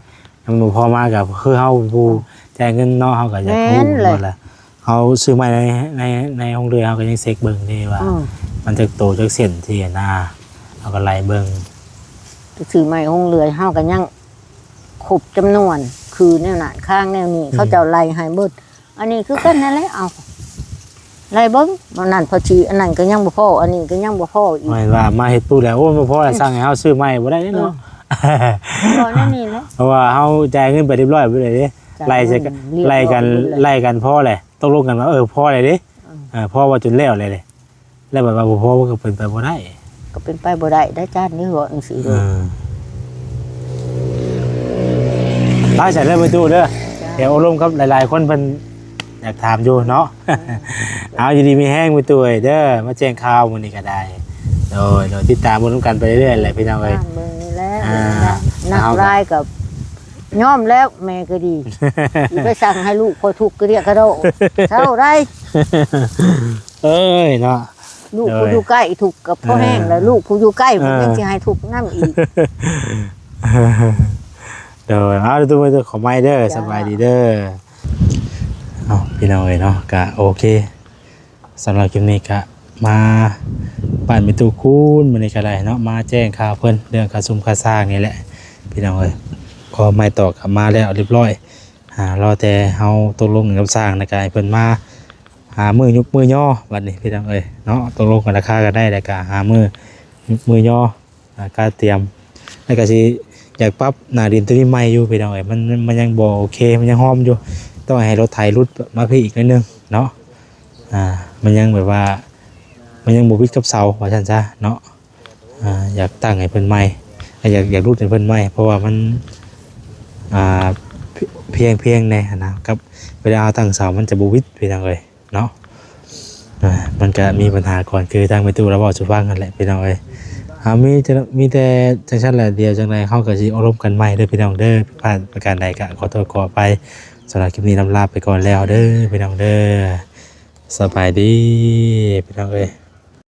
ມັນບໍ່ພໍມາກໍຄືເຮົາຜູ້ ເອີ ຈ່າຍເງິນເນາະ ເຮົາກໍຢາກຮູ້ ແມ່ນແຫຼະ ວ່າລະ ເຮົາຊື້ໄມ້ໃນ ໃນ ໃນໂຮງເລື່ອຍ ເຮົາກໍຍັງເຊັກເບິ່ງເດ້ວ່າ ອືມ ມັນຈັກໂຕຈັກເສັ້ນຊີ້ນະ ເຮົາກໍໄລ່ເບິ່ງ ໄປຊື້ໄມ້ໂຮງເລື່ອຍ ເຮົາກໍຍັງຄົບຈຳນວນ ຄືແນວນັ້ນ ຄາງແນວນີ້ ອືມ ເຂົາເຈົ້າໄລ່ໃຫ້ເບິດ ອັນນີ້ຄືກັນນັ້ນແຫຼະ ເອົາ ໄລ່ເບິ່ງ ອັນນັ້ນພໍດີ ອັນນັ້ນກໍຍັງບໍ່ພໍ ອັນນີ້ກໍຍັງບໍ່ພໍອີກ ແມ່ນວ່າມາເຮັດປຸບແລ້ວ ໂອ້ ບໍ່ພໍແລ້ວ ອືມ ສັ່ງໃຫ້ເຮົາຊື້ໃໝ່ບໍ່ໄດ້ເດ້ເນາະ ເອີ ກໍແນວນີ້ແຫຼະ ເພາະວ່າເຮົາຈ່າຍເງິນໄປຮຽບຮ້ອຍເບິດແລ້ວເດ້ ຈ່າຍເງິນ ໄລ່ກັນ ຮຽບຮ້ອຍ ໄລ່ກັນ ເບິດແລ້ວ ພໍແຫຼະ ຕົກລົງກັນວ່າ ເອີ ພໍແລ້ວເດ້ ເອີ ພໍວ່າຈົນແລ້ວແລ້ວເດ້ ແລ້ວບັດວ່າບໍ່ພໍ ມັນກໍເປັນໄປບໍ່ໄດ້ ກໍເປັນໄປບໍ່ໄດ້ໄດ໋ ຈານນີ້ເວົ້າຈັ່ງຊີ້ເດີ ເອີ ໄດ້ ຊັ້ນເດີ ແມ່ຕູ້ເດີ ເຈົ້າ ດຽວໂອ້ລົມກັບຫຼາຍໆຄົນ ເພິ່ນຢາກຖາມຢູ່ເນາະ ເອີ ເອົາ ຢູ່ດີມີແຮງແມ່ຕູ້ເອີຍເດີ ມາແຈ້ງຂ່າວມື້ນີ້ກໍໄດ້ ໂດຍ ໂດຍ ຕິດຕາມເບິ່ງນຳກັນໄປເລື້ອຍໆແຫຼະ ພີ່ນ້ອງເອີຍ ເບິ່ງນີ້ແຫຼະ ອ່າ ໜັກຫຼາຍກໍຍອມແລ້ວ ແມ່ກໍດີ ຊິໄປສັ່ງໃຫ້ລູກຂ້ອຍທຸກກະເດຍກະໂດ ເຊົາໄດ໋ ເອີຍເນາະ ລູກຜູ້ຢູ່ໃກ້ທຸກກໍພໍແຮງແລ້ວ ເອີ ລູກຜູ້ຢູ່ໄກ ເອີ ມັນຍັງຊິໃຫ້ທຸກນຳອີກ ໂດຍ ເອົາ ເດີ ຂໍໃໝ່ເດີ ເຈົ້າ ສະບາຍດີເດີ ເອົາ ພີ່ນ້ອງເອີຍເນາະ ກະໂອເຄ ສຳລັບຄລິບນີ້ກະມາບ້ານແມ່ຕູ້ຄູນມື້ນີ້ກະໄດ້ເນາະ ມາແຈ້ງຂ່າວເພິ່ນເລື່ອງຄ່າຊຸມຄ່າສ້າງນີ້ແຫຼະ ພີ່ນ້ອງເອີຍ ກໍໄມ້ຕອກກະມາແລ້ວຮຽບຮ້ອຍ ອ່າ ລໍແຕ່ເຮົາຕົກລົງກັນກັບຊ່າງ ແລ້ວກະໃຫ້ເພິ່ນມາຫາມື້ຍຸບມື້ຍໍບັດນີ້ ພີ່ນ້ອງເອີຍເນາະ ຕົກລົງກັນລາຄາກັນໄດ້ ແລ້ວກະຫາມື້ຍຸບມື້ຍໍ ອ່າ ກະຕຽມ ແລ້ວກະຊິຢາກປັບໜ້າດິນໂຕນີ້ໃໝ່ຢູ່ ພີ່ນ້ອງເອີຍ ມັນ ມັນຍັງບໍ່ໂອເຄ ມັນຍັງຫອມຢູ່ ຕ້ອງໃຫ້ລົດໄຖຫຼຸດມາພີ້ອີກໜ້ອຍໜຶ່ງເນາະ ອ່າ ມັນຍັງແບບວ່າ ມັນຍັງບໍ່ຕິດກັບເສົາ ວ່າຊັ້ນຊະເນາະ. ອ່າ ຢາກຕັ້ງໃຫ້ເພິ່ນໃໝ່ ຢາກ ຢາກຫຼຸດໃຫ້ເພິ່ນໃໝ່ ເພາະວ່າມັນ ອ່າ ພຽງ ພຽງແດ່ຫັ້ນນະ ກັບເວລາເຮົາຕັ້ງເສົາມັນຈະບໍ່ວິດ ພີ່ນ້ອງເອີຍເນາະ. ອ່າ ມັນກະມີບັນຫາກ່ອນ ຄືທາງແມ່ຕູ້ລາວເວົ້າສູ່ຟັງຫັ້ນແຫຼະ ພີ່ນ້ອງເອີຍ. ອ່າ ມີແຕ່ ມີແຕ່ຈັ່ງຊັ້ນແຫຼະ ດຽວຈັ່ງໃດເຮົາກະຊິໂອ້ລົມກັນໃໝ່ເດີ ພີ່ນ້ອງເດີ. ຜິດພາດປະການໃດກະຂໍໂທດຂໍອະໄພ. ສຳລັບຄລິບນີ້ລຳລາໄປກ່ອນແລ້ວເດີ ພີ່ນ້ອງເດີ. ສະບາຍດີ ພີ່ນ້ອງເອີຍ.